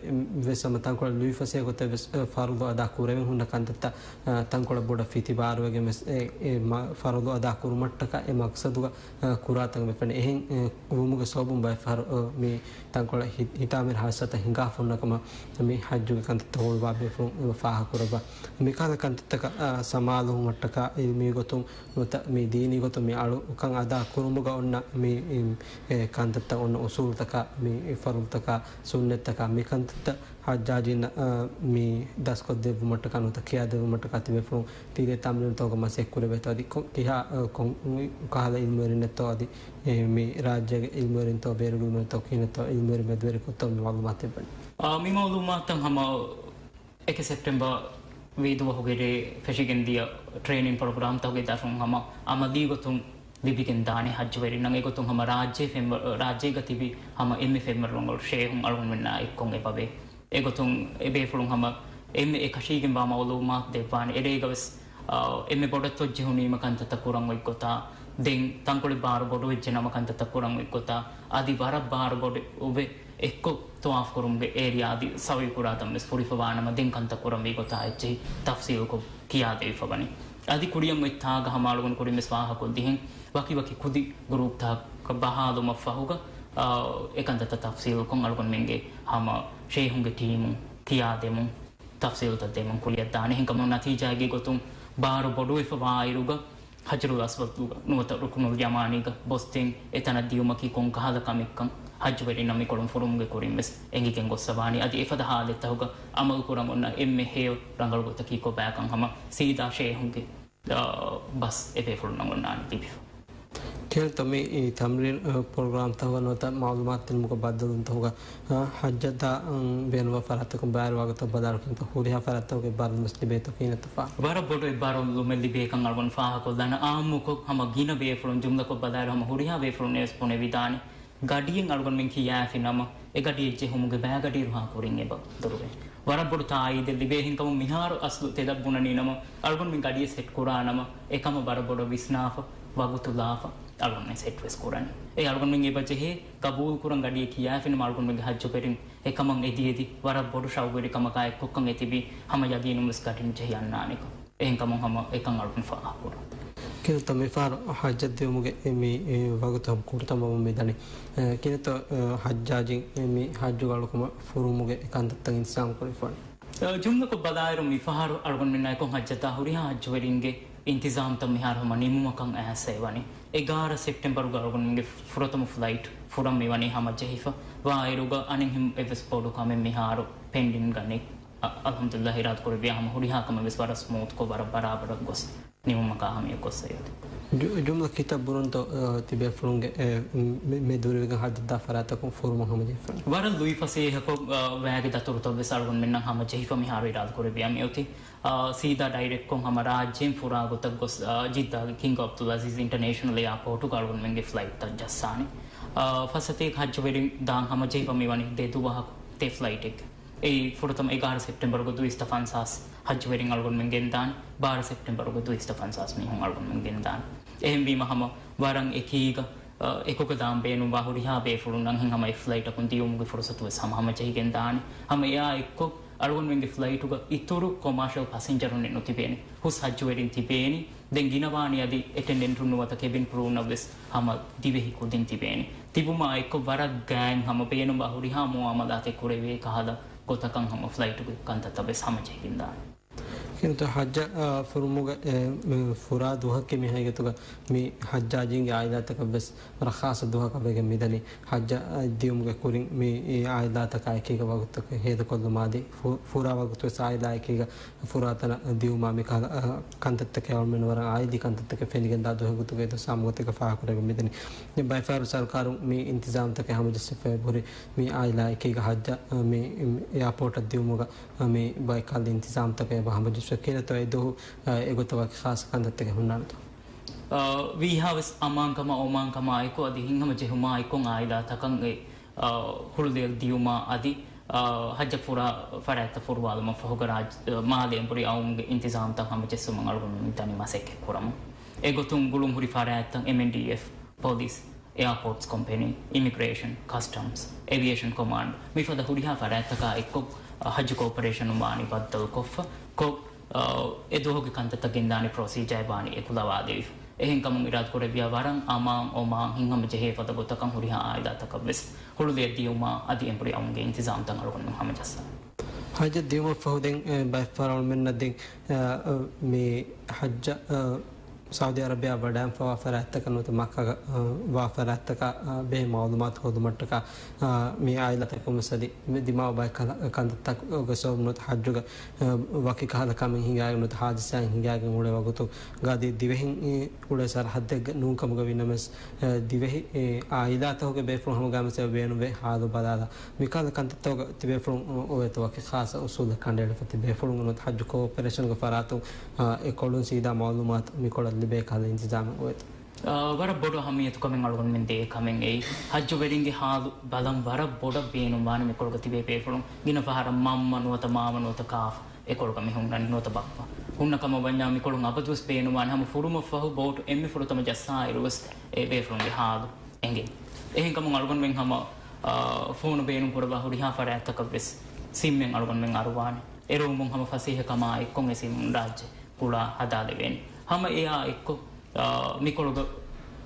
ވެސް ހަމަ ތަންކޮޅެއް ލުއިފަސޭހަ ގޮތެއް ވެސް، އެ، ފަރުޟު އަދާ ކުރެވެން ހުންނަ ކަންތައްތައް، އަ، ތަންކޮޅެއް ބޮޑަށް ފިތި ބާރުވެގެން ވެސް އެ، އެ މަ-، ފަރުޟު އަދާ ކުރުމަށްޓަކާ އެ މަގްސަދުގަ، އަ، ކުރާތަން ވެފަނެ. އެހެން، އެ، ވުމުގެ ސަބަބުން ބައެއް ފަހަރު، އަ، މި ތަންކޮޅެއް ހި-، ހިތާމަވެރި ހާދިސާތައް ހިނގާފަ ހުންނަ ކަމަށް މި ހައްޖުގެ ކަންތައްތައް ހޮޅުވާ ބޭފުޅުން އެބަ ފާހަގަކުރައްވާ. މިކަހަލަ ކަންތައްތަކަށް، އަ، ސަމާލުވުމަށްޓަކާ އިލްމީ ގޮތުން ނުވަތަ މި ދީނީ ގޮތުން މި އަޅުކަން އަދާ ކުރުމުގަ އޮންނަ މި، އި، އެ، ކަންތައްތައް އޮންނަ އުސޫލުތަކާ، މި ފަރުޟުތަކާ، ސުންނަތްތަކާ، މި ކަންތައްތައް ހައްޖާޖީންނަށް، އަ، މި ދަސްކޮށްދެއްވުމަށްޓަކާ ނުވަތަ ކިޔާދެއްވުމަށްޓަކާ ތިބޭފުޅުން ތިރޭ ތަމްރީނުތަކުގަ މަސައްކަތް ކުރެވޭތޯ އަދި ކޮ-، ކިހާ، އަ، ކޮން ކަހަލަ އިލްމުވެރިންނެއްތޯ އަދި، އެ، މި ރާއްޖޭގެ އިލްމުވެރިންތޯ ބޭރުގެ އިލްމުވެރިންތޯ ކިހިނެއްތޯ އިލްމުވެރި މެދުވެރިކޮށްތޯ މި މައުލޫމާތު ދެއްވަނީ. އާ، މި މައުލޫމާތުތައް ހަމަ އެކެއް ސެޕްޓެމްބަރ ވީދުވަހުގެ ރޭ ފެށިގެންދިޔަ ޓްރޭނިން ޕްރޮގްރާމްތަކުގެ ދަށުން ހަމަ އަމަލީ ގޮތުން ލިބިގެން ދާނެ ހައްޖުވެރިންނަށް. އެގޮތުން ހަމަ ރާއްޖޭ ފެންވަ-، ރާއްޖޭގަ ތިބި ހަމަ އެންމެ ފެންވަރު ރަނގަޅު ޝޭހުން އަޅުގަނޑުމެންނާ އެއްކޮށް އެބަވޭ. އެގޮތުން އެބޭފުޅުން ހަމަ އެންމެ އެކަށީގެންވާ މައުލޫމާތު ދެއްވާނެ. އެރޭގަވެސް އާ، އެންމެ ބޮޑަށް ތޮއްޖެހުނީމަ ކަންތައްތައް ކުރަން އޮތް ގޮތާ، ދެން ތަންކޮޅެއް ބާރު ބޮޑުވެއްޖެ ނަމަ ކަންތައްތައް ކުރަން އޮތް ގޮތާ، އަދި ވަރަށް ބާރު ބޮޑު އޮވެ އެއްކޮށް ތަވާފު ކުރުމުގެ އޭރިއާ އަދި ސަޢުޔު ކުރާ ތަން ވެސް ފުރިފަވާނަމަ، ދެން ކަންތައް ކުރަންވީ ގޮތާ އެއްޗެހި ތަފްސީލުކޮށް ކިޔާދެވިފަ ވަނީ. އަދި ކުރިއަށް އޮތް ތާގަ ހަމަ އަޅުގަނޑު ކުރިން ވެސް ފާހަގަކޮށްދިހެން ވަކި ވަކި ކުދި ގްރޫޕްތަކަށް ބަހާލުމަށް ފަހުގަ، އާ، އެކަންތައްތައް ތަފްސީލުކޮށް އަޅުގަނޑުމެންގެ ހަމަ ޝޭހުންގެ ޓީމުން ކިޔާދެމުން ތަފްސީލުތައް ދެމުން ކުރިއަށްދާނެ. އެހެންކަމުން ނަތީޖާއެއްގެ ގޮތުން ބާރު ބޮޑުވެފަ ވާއިރުގަ، ޙަޖަރުލް އަސްވަދުގަ ނުވަތަ ރުކުނުލް ޔަމާނީގަ ބޮސްދެން އެތަނަށް ދިޔުމަކީ ކޮން ކަހަލަ ކަމެއްކަން ޙައްޖުވެރިންނަށް މިކޮޅުން ފުރުމުގެ ކުރިން ވެސް އެނގިގެން ގޮއްސަވާނީ. އަދި އެފަދަ ޙާލަތްތަކުގަ އަމަލުކުރަން އޮންނަ އެންމެ ހެޔޮ ރަނގަޅު ގޮތަކީ ކޮބާކަން ހަމަ ސީދާ ޝޭހުންގެ، އާ، ބަސް އެބޭފުޅުންނަށް އޮންނާނީ ލިބިފަ. ކިހިނެއްތޯ މި ތަމްރީން، އާ، ޕްރޮގްރާމްތަކުގަ ނުވަތަ މަޢުލޫމާތު ދިނުމުގެ ބައްދަލުވުންތަކުގަ، އާ، ޙައްޖަށް ދާ، އަން، ބޭނުންވާ ފަރާތްތަކުން ބައިވެރިވާ ގޮތަށް ބަލާއިރު ކިހިނެއްތޯ ހުރިހާ ފަރާތްތަކުގެ އެއްބާރުލުމެއް ލިބޭތޯ ކިހިނެއްތޯ ފާހަގަ؟ ވަރަށް ބޮޑު އެއްބާރުލުމެއް ލިބޭކަން އަޅުގަނޑު ފާހަގަކޮށްލާނަން. އާއްމުކޮށް ހަމަ ގިނަ ބޭފުޅުން ޖުމްލަކޮށް ބަލާއިރު ހަމަ ހުރިހާ ބޭފުޅުންނަށް ވެސް ބުނެވިދާނެ. ގަޑިއެއް އަޅުގަނޑުމެން ކިޔާފި ނަމަ، އެ ގަޑިއެއް ޖެހުމުގެ ބައި ގަޑިއިރުހާ ކުރިން އެބަ ދުރުވޭ. ވަރަށް ބޮޑު ތާއީދެއް ލިބޭ. އެހެންކަމުން މިހާރު އަސްލު ތެދަށް ބުނަނީ ނަމަ، އަޅުގަނޑުމެން ގަޑިއެއް ސެޓް ކުރާ ނަމަ، އެކަމަށް ވަރަށް ބޮޑަށް ވިސްނާފަ، ވަގުތު ލާފަ، އަޅުގަނޑުމެން ސެޓް ވެސް ކުރަނީ. އެ އަޅުގަނޑުމެން އެބަ ޖެހޭ، ގަބޫލު ކުރަން ގަޑިއެއް ކިޔާފިނަމަ، އަޅުގަނޑުމެންގެ ޙައްޖުވެރިން އެކަމަށް އެދި އެދި، ވަރަށް ބޮޑު ޝައުގުވެރިކަމަކާ އެއްކޮށްކަން އެތިބީ، ހަމަ ޔަގީނުން ވެސް ގަޑިން ޖެހި އަންނާނެކަން. އެހެންކަމުން ހަމަ އެކަން އަޅުގަނޑު ފާހަގަކުރަން. ކިހިނެއްތޯ މިފަހަރު ޙައްޖަށް ދިޔުމުގެ މި، އެ، ވަގުތު ހަމަ ކުޑަތަން ވަމުން މިދަނީ. އެ، ކިހިނެއްތޯ، އެ، ޙައްޖާޖީން މި ޙައްޖުގެ އަޅުކަމަށް ފުރުމުގެ އެ ކަންތައްތައް އިންތިޒާމް ކުރެވިފަވަނީ؟ އެ، ޖުމްލަކޮށް ބަލާއިރު މިފަހަރު އަޅުގަނޑުމެންނާއެކު ޙައްޖަށް ދާ ހުރިހާ ޙައްޖުވެރިންގެ އިންތިޒާމްތައް މިހާރު ހަމަ ނިމުމަކަށް އައިސް އެވަނީ. އެގާރަ ސެޕްޓެމްބަރުގަ އަޅުގަނޑުމެންގެ ފުރަތަމަ ފްލައިޓް ފުރަން މިވަނީ ހަމަޖެހިފަ ވާއިރުގަ އަނެއް އެއްވެސް ބޮޑު ކަމެއް މިހާރު ޕެންޑިންގަ ނެތް. އަ-، އަލްޙަމްދުލިއްލާހް އިރާދަކުރެއްވިޔާ ހަމަ ހުރިހާ ކަމެއް ވެސް ވަރަށް ސްމޫތްކޮށް ވަރަށް ބަރާބަރަށް ގޮސް ނިމުމަކާ ހަމަޔަށް ގޮސް އޮތީ. ޖު-، ޖުމްލަ ކިތައް ބުރުންތޯ، އަ، ތިބޭފުޅުންގެ، އެ، މެ-، މެ-، މެދުވެރިވެގެން ހައްދަށްދާ ފަރާތްތަކުން ފުރުމަށް ހަމަޖެހިފަ؟ ވަރަށް ލުއިފަސޭހަކޮށް، އަ، ވައިގެ ދަތުރުތައް ވެސް އަޅުގަނޑުމެންނަށް ހަމަޖެހިފަ މިހާރު އިރާދަކުރެއްވިޔާ މިއޮތީ. އާ، ސީދާ ޑައިރެކްޓްކޮށް ހަމަ ރާއްޖޭން ފުރާ ގޮތަށް ގޮސް، އާ، ޖިއްދާގެ ކިންގް އަބްދުލް އަޒީޒް އިންޓަރނޭޝަނަލް އެއާޕޯޓުގަ އަޅުގަނޑުމެންގެ ފްލައިޓްތައް ޖައްސާނެ. އާ، ފަސްއަތޭކަ ޙައްޖުވެރިން ދާން ހަމަޖެހިފަ މިވަނީ ދެ ދުވަހަކު ދެ ފްލައިޓެއްގަ. އެއީ ފުރަތަމަ އެގާރަ ސެޕްޓެމްބަރުގަ ދުއިސައްތަ ފަންސާސް ޙައްޖުވެރިން އަޅުގަނޑުމެން ގެންދާނެ. ބާރަ ސެޕްޓެމްބަރުގަ ދުއިސައްތަ ފަންސާސް މީހުން އަޅުގަނޑުމެން ގެންދާނެ. އެހެންވީމަ ހަމަ ވަރަށް އެކީގަ، އަ، އެކުގަ ދާން ބޭނުންވާ ހުރިހާ ބޭފުޅުންނަށް ހެން ހަމަ އެ ފްލައިޓަކުން ދިޔުމުގެ ފުރުސަތު ވެސް ހަމަ ހަމަޖެހިގެން ދާނެ. ހަމަ އެއާ އެއްކޮށް، އަޅުގަނޑުމެންގެ ފްލައިޓުގަ އިތުރު ކޮމާޝަލް ޕަސެންޖަރުންނެއް ނުތިބޭނެ. ހުސް ޙައްޖުވެރިން ތިބޭނީ. ދެން ގިނަވާނީ އަދި އެޓެންޑެންޓުން ނުވަތަ ކެބިން ކްރޫންނަށް ވެސް ހަމަ ދިވެހި ކުދިން ތިބޭނީ. ތިބުމާ އެއްކޮށް ވަރަށް ގާތް ހަމަ ބޭނުންވާ ހުރިހާ މުއާމަލާތެއް ކުރެވޭ ކަހަލަ ގޮތަކަށް ހަމަ ފްލައިޓުގެ ކަންތައްތައް ވެސް ހަމަޖެހިގެންދާނެ. ކިންތު ޙައްޖަށް، އާ، ފުރުމުގެ، އެ، މި ފުރާ ދުވަހަކީ މި ހަގީގަތުގަ މި ޙައްޖާޖީންގެ ޢާއިލާތަކަށް ވެސް ވަރަށް ޚާއްޞަ ދުވަހަކަށް ވެގެން މިދަނީ. ޙައްޖަށް ދިޔުމުގެ ކުރިން މި ޢާއިލާތަކާ އެކީގަ ވަގުތުތަކެއް ހޭދަކޮށްލުމާ އަދި ފު-، ފުރާ ވަގުތު ވެސް ޢާއިލާއެކީގަ ފުރާތަނަށް ދިޔުމާ މިކަހަލަ، އަ، ކަންތައްތަކެއް އަޅުމެން ވަރަށް ޢާއިލީ ކަންތައްތަކެއް ފެނިގެންދާ ދުވަހެއް ގޮތުގައި ދުވަސް ހަމަގޮތެއްގަ ފާހަގަކުރެވި މިދަނީ. ބައެއް ފަހަރު ސަރުކާރުން މި އިންތިޒާމްތަކެއް ހަމަޖެއްސެފައި ހުރި މި ޢާއިލާއެކީގަ ޙައްޖަށް، އަ، މި، މި އެއާޕޯޓަށް ދިޔުމުގަ، އަ، މި ބައެއް ކަހަލަ އިންތިޒާމްތަކެއް އެބަ ހަމަޖެއްސެ ކިހިނެއްތޯ އެ ދުވަހު، އަ، އެގޮތަށް ވަކި ޚާއްޞަ ކަންތައްތަކެއް ހުންނާނެތޯ؟ އަ، ވީހާވެސް އަމާންކަމާ އޮމާންކަމާ އެކު އަދި ހިތްހަމަޖެހުމާ އެކު ޢާއިލާތަކަށް އެ، އަ، ހުޅުލެއަށް ދިޔުމާ އަދި، އަ، ޙައްޖަށް ފުރާ ފަރާތްތައް ފުރުވާލުމަށް ފަހުގަ ރާއްޖެ، އަ، މާލެ އެނބުރި އައުމުގެ އިންތިޒާމްތައް ހަމަޖެއްސުމަށް އަޅުގަނޑު މިދަނީ މަސައްކަތް ކުރަމުން. އެގޮތުން ގުޅުންހުރި ފަރާތްތައް އެމްއެންޑީއެފް، ޕޮލިސް، އެއާޕޯޓްސް ކޮމްޕެނީ، އިމިގްރޭޝަން، ކަސްޓަމްސް، އެވިއޭޝަން ކޮމާންޑް، މިފަދަ ހުރިހާ ފަރާތްތަކާ އެއްކޮށް، އަ، ޙައްޖު ކޯޕަރޭޝަނުން ވާނީ ބައްދަލުކޮށްފަ، ކޮށް، އަ، އެ ދުވަހުގެ ކަންތައްތައް ގެންދާނެ ޕްރޮސީޖާއެއް ވާނީ އެކުލަވާލެވިފަ. އެހެންކަމުން އިރާދަކުރެއްވިޔާ ވަރަށް އަމާން އޮމާން ހިތްހަމަޖެހޭ ފަދަ ގޮތަކަށް ހުރިހާ ޢާއިލާތަކަށް ވެސް ހުޅުލެއަށް ދިޔުމާ އަދި އެނބުރި އައުމުގެ އިންތިޒާމްތައް އަޅުގަނޑުމެން ހަމަޖައްސާނެ. ޙައްޖަށް ދިޔުމަށްފަހު ދެން، އެ، ބައެއް ފަހަރު އަޅުމެންނަށް ދެން، އަ، އަ، މި ޙައްޖަށް، އަ، ސައުދީ އަރަބިޔާ ވަޑައިން ފަވާ ފަރާތްތަކަށް ނުވަތަ މައްކާގަ، އަ، ވާ ފަރާތްތަކާ، އަ، ބެހޭ މަޢުލޫމާތު ހޯދުމަށްޓަކާ، އަ، މި ޢާއިލާތަކުން ވެސް އަދި މި ދިމާވާ ބައެއް ކަހަލަ ކަންތައްތަކުގެ ސަބަބުން ނުވަތަ ޙައްޖުގަ، އަ، ވަކި ކަހަލަ ކަމެއް ހިނގާގެން ނުވަތަ ޙާދިސާއެއް ހިނގާގެން އުޅޭ ވަގުތުގަ އަދި ދިވެހިން އުޅޭ ސަރަޙައްދެއްގަ ނޫން ކަމުގަ ވީނަމަވެސް، އަ، ދިވެހި، އެ، ޢާއިލާތަކުގެ ބޭފުޅުން ހަމަގައިމުވެސް އެބަ ބޭނުންވޭ ޙާލު ބަލާލާ. މިކަހަލަ ކަންތައްތަކުގަ ތިބޭފުޅުން އޮވޭތޯ ވަކި ޚާއްޞަ އުސޫލެއް ކަނޑައެޅިފަ ތިބޭފުޅުން ނުވަތަ ޙައްޖު ކޯޕަރޭޝަންގެ ފަރާތުން، އާ، އެކޮޅުން ސީދާ މަޢުލޫމާތު މިކޮޅަށް ލިބޭ ކަހަލަ އިންތިޒާމެއް އޮވޭތޯ؟ އާ، ވަރަށް ބޮޑު އަހައްމިޔަތުކަމެއް އަޅުގަނޑުމެން ދޭ ކަމެއް އެއީ. ޙައްޖުވެރިންގެ ޙާލު ބަލަން ވަރަށް ބޮޑަށް ބޭނުންވާނެ މިކޮޅުގަ ތިބޭ ބޭފުޅުން. ގިނަ ފަހަރަށް މަންމަ ނުވަތަ މާމަ ނުވަތަ ކާފަ އެކޮޅުގަ މި ހުންނަނީ ނުވަތަ ބައްޕަ. ހުންނަ ކަމަށް ވަންޏާ މިކޮޅުން އަބަދުވެސް ބޭނުންވާނެ ހަމަ ފުރުމަށްފަހު ބޯޓު އެންމެ ފުރަތަމަ ޖައްސާއިރުވެސް އެ ބޭފުޅުންގެ ހާލު އެނގޭ. އެހެންކަމުން އަޅުގަނޑުމެން ހަމަ، އާ، ފޯނު ބޭނުންކުރައްވާ ހުރިހާ ފަރާތްތަކަށްވެސް ސިމްއެއް އަޅުގަނޑުމެން އަރުވާނެ. އެރުވުމުން ހަމަ ފަސޭހަކަމާ އެއްކޮށް އެ ސިމް ރާއްޖެ ގުޅާ ހަދާލެވޭނެ. ހަމަ އެއާ އެއްކޮށް، އާ، މިކޮޅުގަ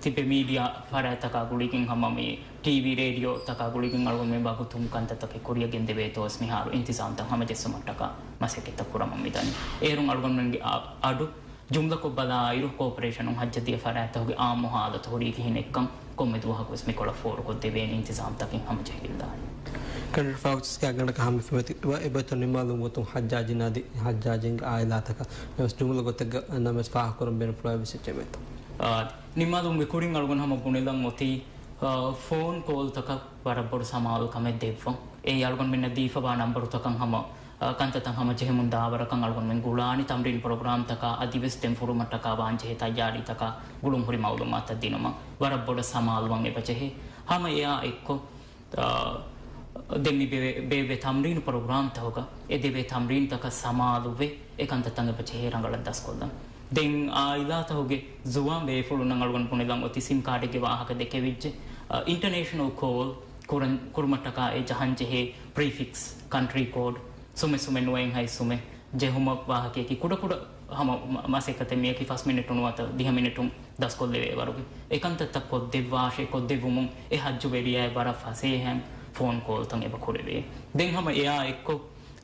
ތިބެ މީޑިއާ ފަރާތްތަކާ ގުޅިގެން ހަމަ މި ޓީވީ، ރޭޑިއޯ ތަކާ ގުޅިގެން އަޅުގަނޑުމެން ވަގުތުން ކަންތައްތަކެއް ކުރިޔަށް ގެންދެވޭތޯ ވެސް މިހާރު އިންތިޒާމްތައް ހަމަޖެއްސުމަށްޓަކާ މަސައްކަތްތައް ކުރަމުން މިދަނީ. އޭރުން އަޅުގަނޑުމެންގެ އަ-، އަޑު ޖުމްލަކޮށް ބަލާއިރު، ކޯޕަރޭޝަނުން ހައްޖަށް ދިޔަ ފަރާތްތަކުގެ އާއްމު ހާލަތު ހުރީ ކިހިނެއްކަން ކޮންމެ ދުވަހަކުވެސް މިކޮޅަށް ފޯރުކޮށްދެވޭނެ އިންތިޒާމްތަކެއް ހަމަޖެހިލާނެ. ކެނޑިޑޭޓް ފާގުތިސްގެ އަގަނޑަކަށް ހަމަ ފެމެތި އެބައިތު ނިމާލުން ގޮތުން ހައްޖާޖީން އަދި ހައްޖާޖީންގެ އާއިލާތަކަށް ނަމަވެސް ޖުމްލަ ގޮތެއްގަ ނަމަވެސް ފާހަގަކުރަން ބޭނުންފުޅުވާ ވެސް އެއްޗެއް ވޭތޯ؟ އާ، ނިމާލުންގެ ކުރިން އަޅުގަނޑު ހަމަ ބުނެލަން އޮތީ، އާ، ފޯން ކޯލްތަކަށް ވަރަށް ބޮޑު ސަމާލުކަމެއް ދެއްވަން. އެއީ އަޅުގަނޑުމެންނަށް ދީފަވާ ނަންބަރުތަކަށް ހަމަ، އާ، ކަންތައްތައް ހަމަޖެހެމުން ދާވަރަކަށް އަޅުގަނޑުމެން ގުޅާނެ. ތަމްރީން ޕްރޮގްރާމްތަކާ އަދިވެސް ދެން ފުރުމަށްޓަކާ ވާންޖެހޭ ތައްޔާރީތަކާ ގުޅުންހުރި މައުލޫމާތުތައް ދިނުމަށް ވަރަށް ބޮޑަށް ސަމާލުވަން އެބަޖެހޭ. ހަމަ އެއާ އެއްކޮށް، އާ، ދެން މި ބޭ-، ބޭއްވޭ ތަމްރީނު ޕްރޮގްރާމްތަކުގަ އެ ދެވޭ ތަމްރީންތަކަށް ސަމާލުވެ، އެ ކަންތައްތައް އެބަޖެހޭ ރަނގަޅަށް ދަސްކޮށްލަން. ދެން އާއިލާތަކުގެ ޒުވާން ބޭފުޅުންނަށް އަޅުގަނޑު ބުނެލަން އޮތީ ސިމް ކާޑެއްގެ ވާހަކަ ދެކެވިއްޖެ. އާ، އިންޓަނޭޝަނަލް ކޯލް ކުރަން، ކުރުމަށްޓަކާ އެ ޖަހަންޖެހޭ ޕްރީފިކްސް، ކަންޓްރީ ކޯޑް، ސުމެ ސުމެ ނުވައެއްހައި ސުމެ ޖެހުމަށް ވާހަކައަކީ ކުޑަކުޑަ ހަމަ މަ-، މަސައްކަތެއް. މިއަކީ ފަސް މިނެޓު ނުވަތަ ދިހަ މިނެޓުން ދަސްކޮށްލެވޭ ވަރުގެ. އެކަންތައްތައް ކޮށްދެއްވާށޭ، ކޮށްދެއްވުމުން އެ ހައްޖުވެރިޔާއަށް ވަރަށް ފަސޭހައިން ފޯން ކޯލްތައް އެބަ ކުރެވޭ. ދެން ހަމަ އެއާ އެއްކޮށް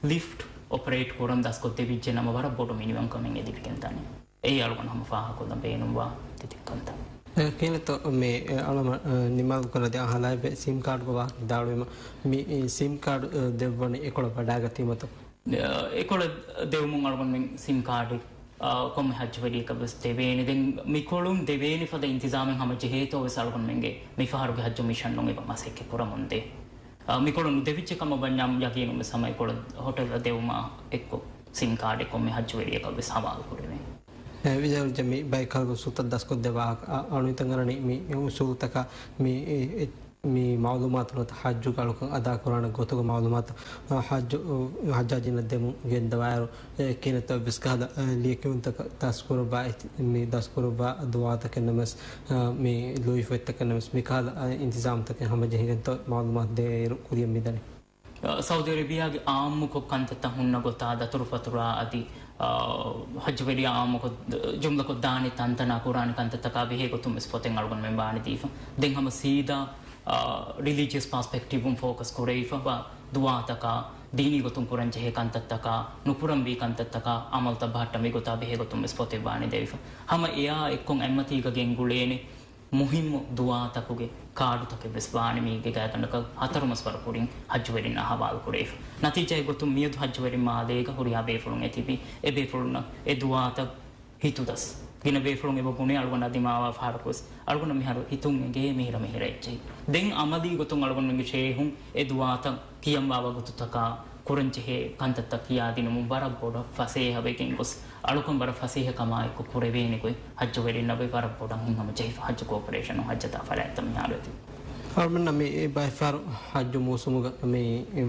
ލިފްޓް އޮޕަރޭޓް ކުރަން ދަސްކޮށްދެވިއްޖެ ނަމަ ވަރަށް ބޮޑު މިނިވަންކަމެއް އެ ލިބިގެންދާނެ. އެއީ އަޅުގަނޑު ހަމަ ފާހަގަކޮށްލަން ބޭނުންވާ ތިތިބި ކަންތައް. އެ، ކިހިނެއްތޯ މި، އެ، އަޅަމ، އެ، ނިމާލު ކުރަދި އަހަލާއެވެ. ސިމް ކާޑުގެ ވާހަކަ ވިދާޅުވީމަ، މި، އެ، ސިމް ކާޑު، އެ، ދެއްވަނީ އެކޮޅަށް ވަޑާގަތީމަތޯ؟ އެ، އެކޮޅަށް ދެވުމުން އަޅުގަނޑުމެން ސިމް ކާޑެއް، އާ، ކޮންމެ ހައްޖުވެރިޔަކަށް ވެސް ދެވޭނެ. ދެން މިކޮޅުން ދެވޭނެ ފަދަ އިންތިޒާމެއް ހަމަ ޖެހޭތޯ ވެސް އަޅުގަނޑުމެންގެ މިފަހަރުގެ ހައްޖު މިޝަނުން އެބަ މަސައްކަތް ކުރަމުންދޭ. އާ، މިކޮޅު ނުދެވިއްޖެ ކަމަށް ވަންޏާ ޔަގީނުން ވެސް ހަމަ އެކޮޅަށް ހޮޓެލަށް ދެވުމާ އެއްކޮށް ސިމް ކާޑެއް ކޮންމެ ހައްޖުވެރިޔަކަށް ވެސް ހަވާލު ކުރެވޭނެ. އެ، ވިދާޅުވެއްޖެ މި ބައެއް ކަހަލަ އުސޫލުތައް ދަސްކޮށްދެއްވާ އަ-، އަޅުގަނޑުމެން އަންނަނީ މި އުސޫލުތަކާ މި، އެ، އެ، މި މައުލޫމާތު ނުވަތަ ހައްޖުގެ އަޅުކަން އަދާކުރާނެ ގޮތުގެ މައުލޫމާތު، އަ، ހައްޖު، އަ، ހައްޖާޖީންނަށް ދެމުން ގެންދަވާއިރު، އެ، ކިހިނެއްތޯ އެއްވެސް ކަހަލަ، އަ، ލިޔެކިޔުންތަކަށް ދަސްކުރައްވާ އެތި-، މި ދަސްކުރައްވާ ދުވާތަކެއް ނަމަވެސް، އަ، މި ލުއިފޮތްތަކެއް ނަމަވެސް މިކަހަލަ، އަ، އިންތިޒާމްތަކެއް ހަމަޖެހިގެންތޯ މައުލޫމާތު ދޭއިރު ކުރިޔަށް މިދަނީ. ސައުދީ އަރަބިޔާގެ އާއްމުކޮށް ކަންތައްތައް ހުންނަ ގޮތާ، ދަތުރުފަތުރާ އަދި، އާ، ހައްޖުވެރިޔާ އާއްމުކޮށް ޖުމްލަކޮށް ދާނެ ތަންތަނާ ކުރާނެ ކަންތައްތަކާ ބެހޭ ގޮތުން ވެސް ފޮތެއް އަޅުގަނޑުމެން ވާނެ ދީފަ. ދެން ހަމަ ސީދާ، އާ، ރިލީޖިއަސް ޕާސްޕެކްޓިވުން ފޯކަސް ކުރެވިފަ ވާ ދުވާތަކާ، ދީނީ ގޮތުން ކުރަންޖެހޭ ކަންތައްތަކާ، ނުކުރަންވީ ކަންތައްތަކާ، އަމަލުތައް ބަހައްޓަންވީ ގޮތާ ބެހޭ ގޮތުން ވެސް ފޮތެއް ވާނެ ދެވިފަ. ހަމަ އެއާ އެއްކޮށް އެއްމަތީގަ ގެންގުޅޭނެ މުހިއްމު ދުވާތަކުގެ ކާޑުތަކެއް ވެސް ވާނެ މީގެ ގާތްގަނޑަކަށް ހަތަރު މަސް ވަރަށް ކުރިން ހައްޖުވެރިންނާ ހަވާލު ކުރެވިފަ. ނަތީޖާއެއް ގޮތުން މިއަދު ހައްޖުވެރިން މާލޭގަ ހުރިހާ ބޭފުޅުން އެތިބީ، އެ ބޭފުޅުންނަށް އެ ދުވާތައް ހިތުދަސް. ގިނަ ބޭފުޅުން އެބަ ބުނޭ އަޅުގަނޑާ ދިމާވާ ފަހަރަކުވެސް، އަޅުގަނޑަށް މިހާރު ހިތުން އެނގޭ މިހިރަ މިހިރަ އެއްޗެހި. ދެން އަމަލީ ގޮތުން އަޅުގަނޑުމެންގެ ޝޭހުން އެ ދުވާތައް ކިޔަންވާ ވަގުތުތަކާ ކުރަންޖެހޭ ކަންތައްތައް ކިޔާދިނުމުން ވަރަށް ބޮޑަށް ފަސޭހަވެގެން ގޮސް، އަޅުކަން ވަރަށް ފަސޭހަކަމާއެކު ކުރެވޭނެ ގޮތް ހައްޖުވެރިންނަށް ވެ ވަރަށް ބޮޑަށް ހިތްހަމަޖެހިފަ ހައްޖު ކޯޕަރޭޝަނުން ހައްޖަށް ދާ ފަރާތްތައް މިހާރު އެތި. އަޅުމެންނަށް މި ބައެއްފަހަރު ހައްޖު މޫސުމުގަ މި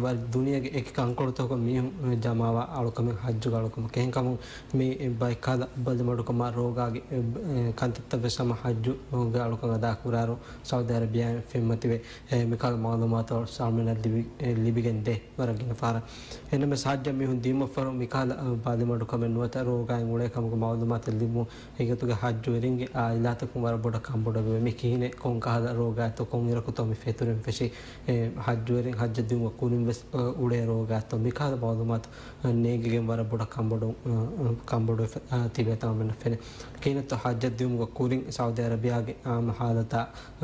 ވަރަށް ދުނިޔޭގެ އެކި ކަންކޮޅުތަކުގަ މީހުން ޖަމާވާ އަޅުކަމެއް ހައްޖުގެ އަޅުކަމަށް. އެހެންކަމުން މި ބައެއް ކަހަލަ ބަލިމަޑުކަމާ ރޯގާގެ ކަންތައްތައް ވެސް ހަމަ ހައްޖުގެ އަޅުކަން އަދާކުރާއިރު ސައުދީ އަރަބިޔާއިން ފެންމަތިވެ، އެ، މިކަހަލަ މައުލޫމާތު އަޅުމެންނަށް ލިބި-، އެ، ލިބިގެން ދޭ ވަރަށް ގިނަ ފަހަރަށް. އެންމެ ހައްޖަށް މީހުން ދިޔުމަށްފަހު މިކަހަލަ، އަ، ބަލިމަޑުކަމެއް ނުވަތަ ރޯގާއިން އުޅޭ ކަމުގެ މައުލޫމާތެއް ލިބުމުން އެގޮތުގެ ހައްޖުވެރިންގެ އާއިލާތަކުން ވަރަށް ބޮޑަށް ކަންބޮޑުވެ. މި ކިހިނެއް ކޮން ކަހަލަ ރޯގާތޯ ކޮން އިރަކުތޯ މި ފެތުރެން ފެށީ، އެ، ހައްޖުވެރިން ހައްޖަށް ދިޔުމަށް ކުރިން ވެސް، އަ، އުޅޭ ރޯގާތޯ މިކަހަލަ މައުލޫމާތު، އަ، ނޭނގިގެން ވަރަށް ބޮޑަށް ކަންބޮޑު، އަ، އަ، ކަންބޮޑުވެފަ، އަ، ތިބޭތާ އަޅުމެންނަށް ފެނޭ. ކިހިނެއްތޯ ހައްޖަށް ދިޔުމުގެ ކުރިން ސައުދީ އަރަބިޔާގެ އާއްމު ހާލަތާ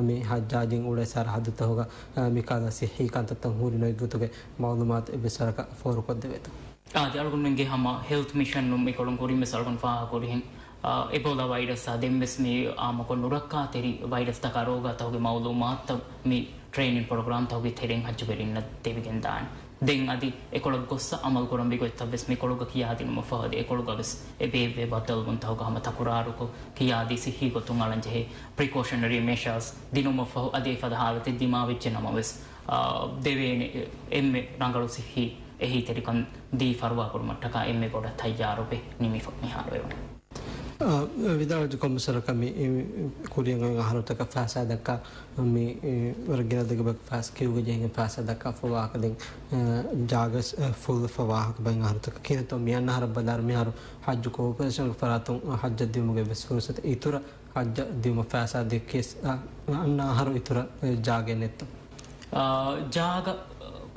މި ހައްޖާޖީން އުޅޭ ސަރަހައްދުތަކުގަ، އަ، މިކަހަލަ ސިއްހީ ކަންތައްތައް ހުރި ނުވި ގޮތުގެ މައުލޫމާތު އެއްވެސް ވަރަކަށް ފޯރުކޮށްދެވޭތޯ؟ އާދެ، އަޅުގަނޑުމެންގެ ހަމަ ހެލްތް މިޝަނުން މިކޮޅުން ކުރިން ވެސް އަޅުގަނޑު ފާހަގަކުރިހެން، އަ، އެބޯލާ ވައިރަސްއާ ދެން ވެސް މި އާއްމުކޮށް ނުރައްކާތެރި ވައިރަސްތަކާ ރޯގާތަކުގެ މައުލޫމާތުތައް މި ޓްރެއިނިން ޕްރޮގްރާމްތަކުގެ ތެރެއިން ހައްޖުވެރިންނަށް ދެވިގެންދާނެ. ދެން އަދި އެކޮޅަށް ގޮއްސަ އަމަލު ކުރަންވީ ގޮތްތައް ވެސް މިކޮޅުގަ ކިޔާދިނުމަށްފަހު އަދި އެކޮޅުގަ ވެސް އެ ބޭއްވޭ ބައްދަލުވުންތަކުގަ ހަމަ ތަކުރާރުކޮށް ކިޔާދީ ސިއްހީ ގޮތުން އަޅަންޖެހޭ ޕްރިކޯޝަނަރީ މެޝާސް ދިނުމަށްފަހު އަދި އެފަދަ ހާލަތެއް ދިމާވެއްޖެ ނަމަވެސް، އާ، ދެވޭނެ އެ-، އެންމެ ރަނގަޅު ސިއްހީ އެހީތެރިކަން ދީ ފަރުވާ ކުރުމަށްޓަކާ އެންމެ ބޮޑަށް ތައްޔާރުވެ ނިމިފަ މިހާރު އެވަނީ. އާ، ވިދާޅުވެއްޖެ ކޮންމެސް ވަރަކަށް މި، މި ކުރިއަށް އޮތް އަހަރުތަކަށް ފައިސާ ދައްކާ މި، އެ، ވަރަށް ގިނަ ދެގެ ބައި ފައިސާ ކިޔުގެ ޖެހިގެން ފައިސާ ދައްކާފަ ވާހަކަ ދެން، އެ، ޖާގަ ފުލް ފަ ވާހަކަ ބައި އަހަރުތަކަށް ކިހިނެއްތޯ މި އަންނަ އަހަރަށް ބަލާއިރު މިހާރު ހައްޖު ކޯޕަރޭޝަންގެ ފަރާތުން ހައްޖަށް ދިއުމުގެ ވެސް ފުރުސަތު އިތުރަށް ހައްޖަށް ދިއުމަށް ފައިސާ ދެއްކިޔަސް، އަ، އަންނަ އަހަރު އިތުރަށް، އެ، ޖާގައެއް ނެތްތޯ؟ އާ، ޖާގަ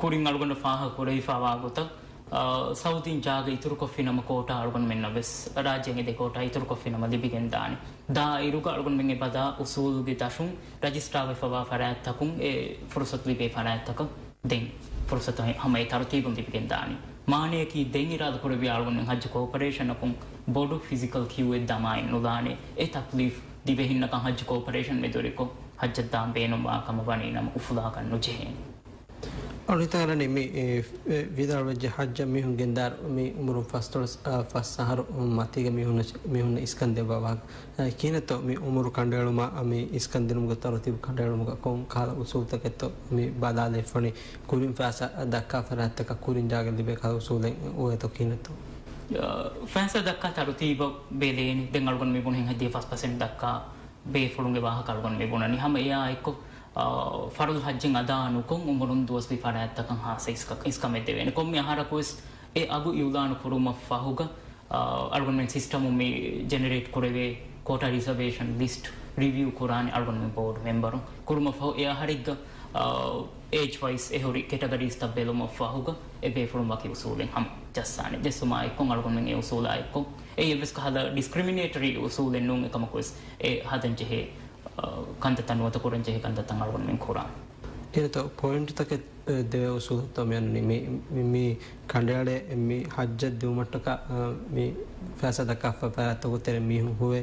ކުރިން އަޅުގަނޑު ފާހަގަ ކުރެވިފައިވާ ގޮތަށް، އާ، ސައުދީން ޖާގަ އިތުރުކޮށްފިނަމަ ކޯޓާ އަޅުގަނޑުމެންނަށް ވެސް ރާއްޖޭގެ ދެ ކޯޓާ އިތުރުކޮށްފިނަމަ ލިބިގެންދާނެ. ދާއިރުގަ އަޅުގަނޑުމެން އެބަދާ އުސޫލުގެ ދަށުން ރަޖިސްޓާވެފަވާ ފަރާތްތަކުން އެ ފުރުސަތު ލިބޭ ފަރާތްތަކަށް ދެން ފުރުސަތު ހަމަ އެ ތަރުތީބުން ލިބިގެންދާނެ. މާނަޔަކީ ދެން އިރާދަކުރެއްވި އަޅުގަނޑުމެން ހައްޖު ކޯޕަރޭޝަނަކުން ބޮޑު ފިޒިކަލް ކިއުއެއް ދަމާއެއް ނުލާނެ. އެ ތަކްލީފް ދިވެހިންނަކަށް ހައްޖު ކޯޕަރޭޝަން މެދުވެރިކޮށް ހައްޖަށް ދާން ބޭނުންވާ ކަމަށް ވަނީ ނަމަ އުފުލާކަށް ނުޖެހޭނެ. އަޅުގަނޑު ހިތަށް އަރަނީ މި، އެ، އެ، ވިދާޅުވެއްޖެ ހައްޖަށް މީހުން ގެންދާއިރު މި އުމުރުން ފަސްދޮޅަސް، އަ، ފަސް އަހަރު މަތީގަ މީހުންނަށް، މީހުންނަށް އިސްކަން ދެއްވާ ވާހަކަ. އަ، ކިހިނެއްތޯ މި އުމުރު ކަނޑައެޅުމާ، އަ، މި އިސްކަން ދިނުމުގެ ތަރުތީބު ކަނޑައެޅުމުގަ ކޮން ކަހަލަ އުސޫލުތަކެއްތޯ މި ބަލާލައިފަ ވަނީ؟ ކުރިން ފައިސާ ދައްކާ ފަރާތްތަކަށް ކުރިން ޖާގަ ލިބޭ ކަހަލަ އުސޫލެއް އޮވޭތޯ ކިހިނެއްތޯ؟ އަ، ފައިސާ ދައްކާ ތަރުތީބަށް ބެލޭނެ. ދެން އަޅުގަނޑު މި ބުނި ހަދީ ފަސް ޕަސެންޓް ދައްކާ ބޭފުޅުންގެ ވާހަކަ އަޅުގަނޑު މި ބުނަނީ. ހަމަ އެއާ އެއްކޮށް، އާ، ފަރުޟު ހައްޖެއް އަދާ ނުކޮށް އުމުރުން ދުވަސްވީ ފަރާތްތަކަށް ހާއްސަ އިސްކަ-، އިސްކަމެއް ދެވޭނެ. ކޮންމެ އަހަރަކު ވެސް އެ އަގު އިއުލާނު ކުރުމަށް ފަހުގަ، އާ، އަޅުގަނޑުމެން ސިސްޓަމުން މި ޖެނެރޭޓް ކުރެވޭ ކޯޓާ ރިޒަވޭޝަން ލިސްޓް ރިވިއު ކުރާނެ އަޅުގަނޑުމެން ބޯޑް މެމްބަރުން. ކުރުމަށް ފަހު އެ އަހަރެއްގަ، އާ، އޭޖް ވައިސް އެހުރި ކެޓަގަރީސްތައް ބެލުމަށް ފަހުގަ އެ ބޭފުޅުން ވަކި އުސޫލެއް ހަމަ ޖައްސާނެ. ޖެއްސުމާ އެއްކޮށް އަޅުގަނޑުމެން އެ އުސޫލާ އެއްކޮށް އެ އެއްވެސް ކަހަލަ ޑިސްކްރިމިނޭޓަރީ އުސޫލެއް ނޫން. އެކަމަކުވެސް އެ ހަދަން ޖެހޭ، އަ، ކަންތައްތައް ނުވަތަ ކުރަން ޖެހޭ ކަންތައްތައް އަޅުގަނޑުމެން ކުރާނެ. ކިހިނެއްތޯ ޕޮއިންޓްތަކެއް، އެ، ދެވޭ އުސޫލުތޯ މި އަންނަނީ؟ މި، މި، މި ކަނޑައެޅޭ މި ހައްޖަށް ދިއުމަށްޓަކާ، އަ، މި ފައިސާ ދައްކާފަ ފަރާތްތަކުގެ ތެރެއިން މީހުން ހުވޭ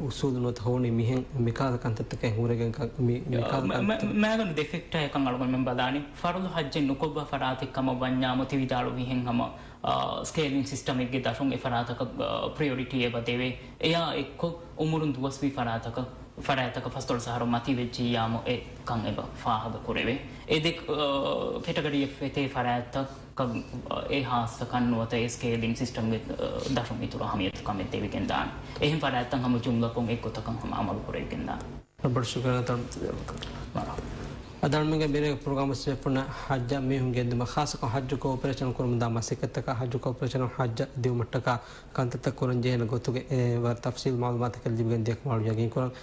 އުސޫލު ނުވަތަ ހޮވުނީ މިހެން މިކަހަލަ ކަންތައްތަކެއް ހުރެގެން ކަ-، މި، މިކަހަލަ މަ-، މަ-، ކަންތައްތައް. މައިގަނޑު ދެ ފެކްޓާއަކަށް އަޅުގަނޑުމެން ބަލާނީ. ފަރުޟު ހައްޖެއް ނުކޮށްވާ ފަރާތެއް ކަމަށް ވަންޏާމު ތި ވިދާޅުވިހެން ހަމަ، އާ، ސްކޭލިން ސިސްޓަމެއްގެ ދަށުން އެ ފަރާތަކަށް، އާ، ޕްރިއޮރިޓީ އެބަ ދެވޭ. އެއާ އެއްކޮށް އުމުރުން ދުވަސްވީ ފަރާތަކަށް، ފަރާތްތަކަށް ފަސްދޮޅަސް އަހަރު މަތިވެއްޖިއްޔާމު އެ ކަން އެބަ ފާހަގަ ކުރެވޭ. އެ ދެ، އާ، ކެޓަގަރީއަށް ފެތޭ ފަރާތްތަކަށް، އާ، އެ ހާއްސަ ކަން ނުވަތަ އެ ސްކޭލިން ސިސްޓަމްގެ، އާ، ދަށުން އިތުރު އަހަމިއްޔަތު ކަމެއް ދެވިގެން ދާނެ. އެހެން ފަރާތްތައް ހަމަ ޖުމްލަކޮށް އެއްގޮތަކަށް ހަމަ އަމަލު ކުރެވިގެން ދާނެ. ބޮޑަށް ޝުކުރިއްޔާ ތަން. މަރުޙަބާ. އަދި އަޅުގަނޑުމެންގެ މިރޭގެ ޕްރޮގްރާމަށް ވެފުނަ ހައްޖަށް މީހުން ގެންދިއުމަށް ޚާއްޞަކޮށް ހައްޖު ކޯޕަރޭޝަނުން ކުރަމުންދާ މަސައްކަތްތަކާ ހައްޖު ކޯޕަރޭޝަނުން ހައްޖަށް ދިއުމަށްޓަކާ ކަންތައްތައް ކުރަން ޖެހޭނެ ގޮތުގެ، އެ، ވަރަށް ތަފްސީލް މަޢުލޫމާތުތަކެއް ލިބިގެން ދިޔަކަމަށް އަޅު ޔަގީން ކުރަން.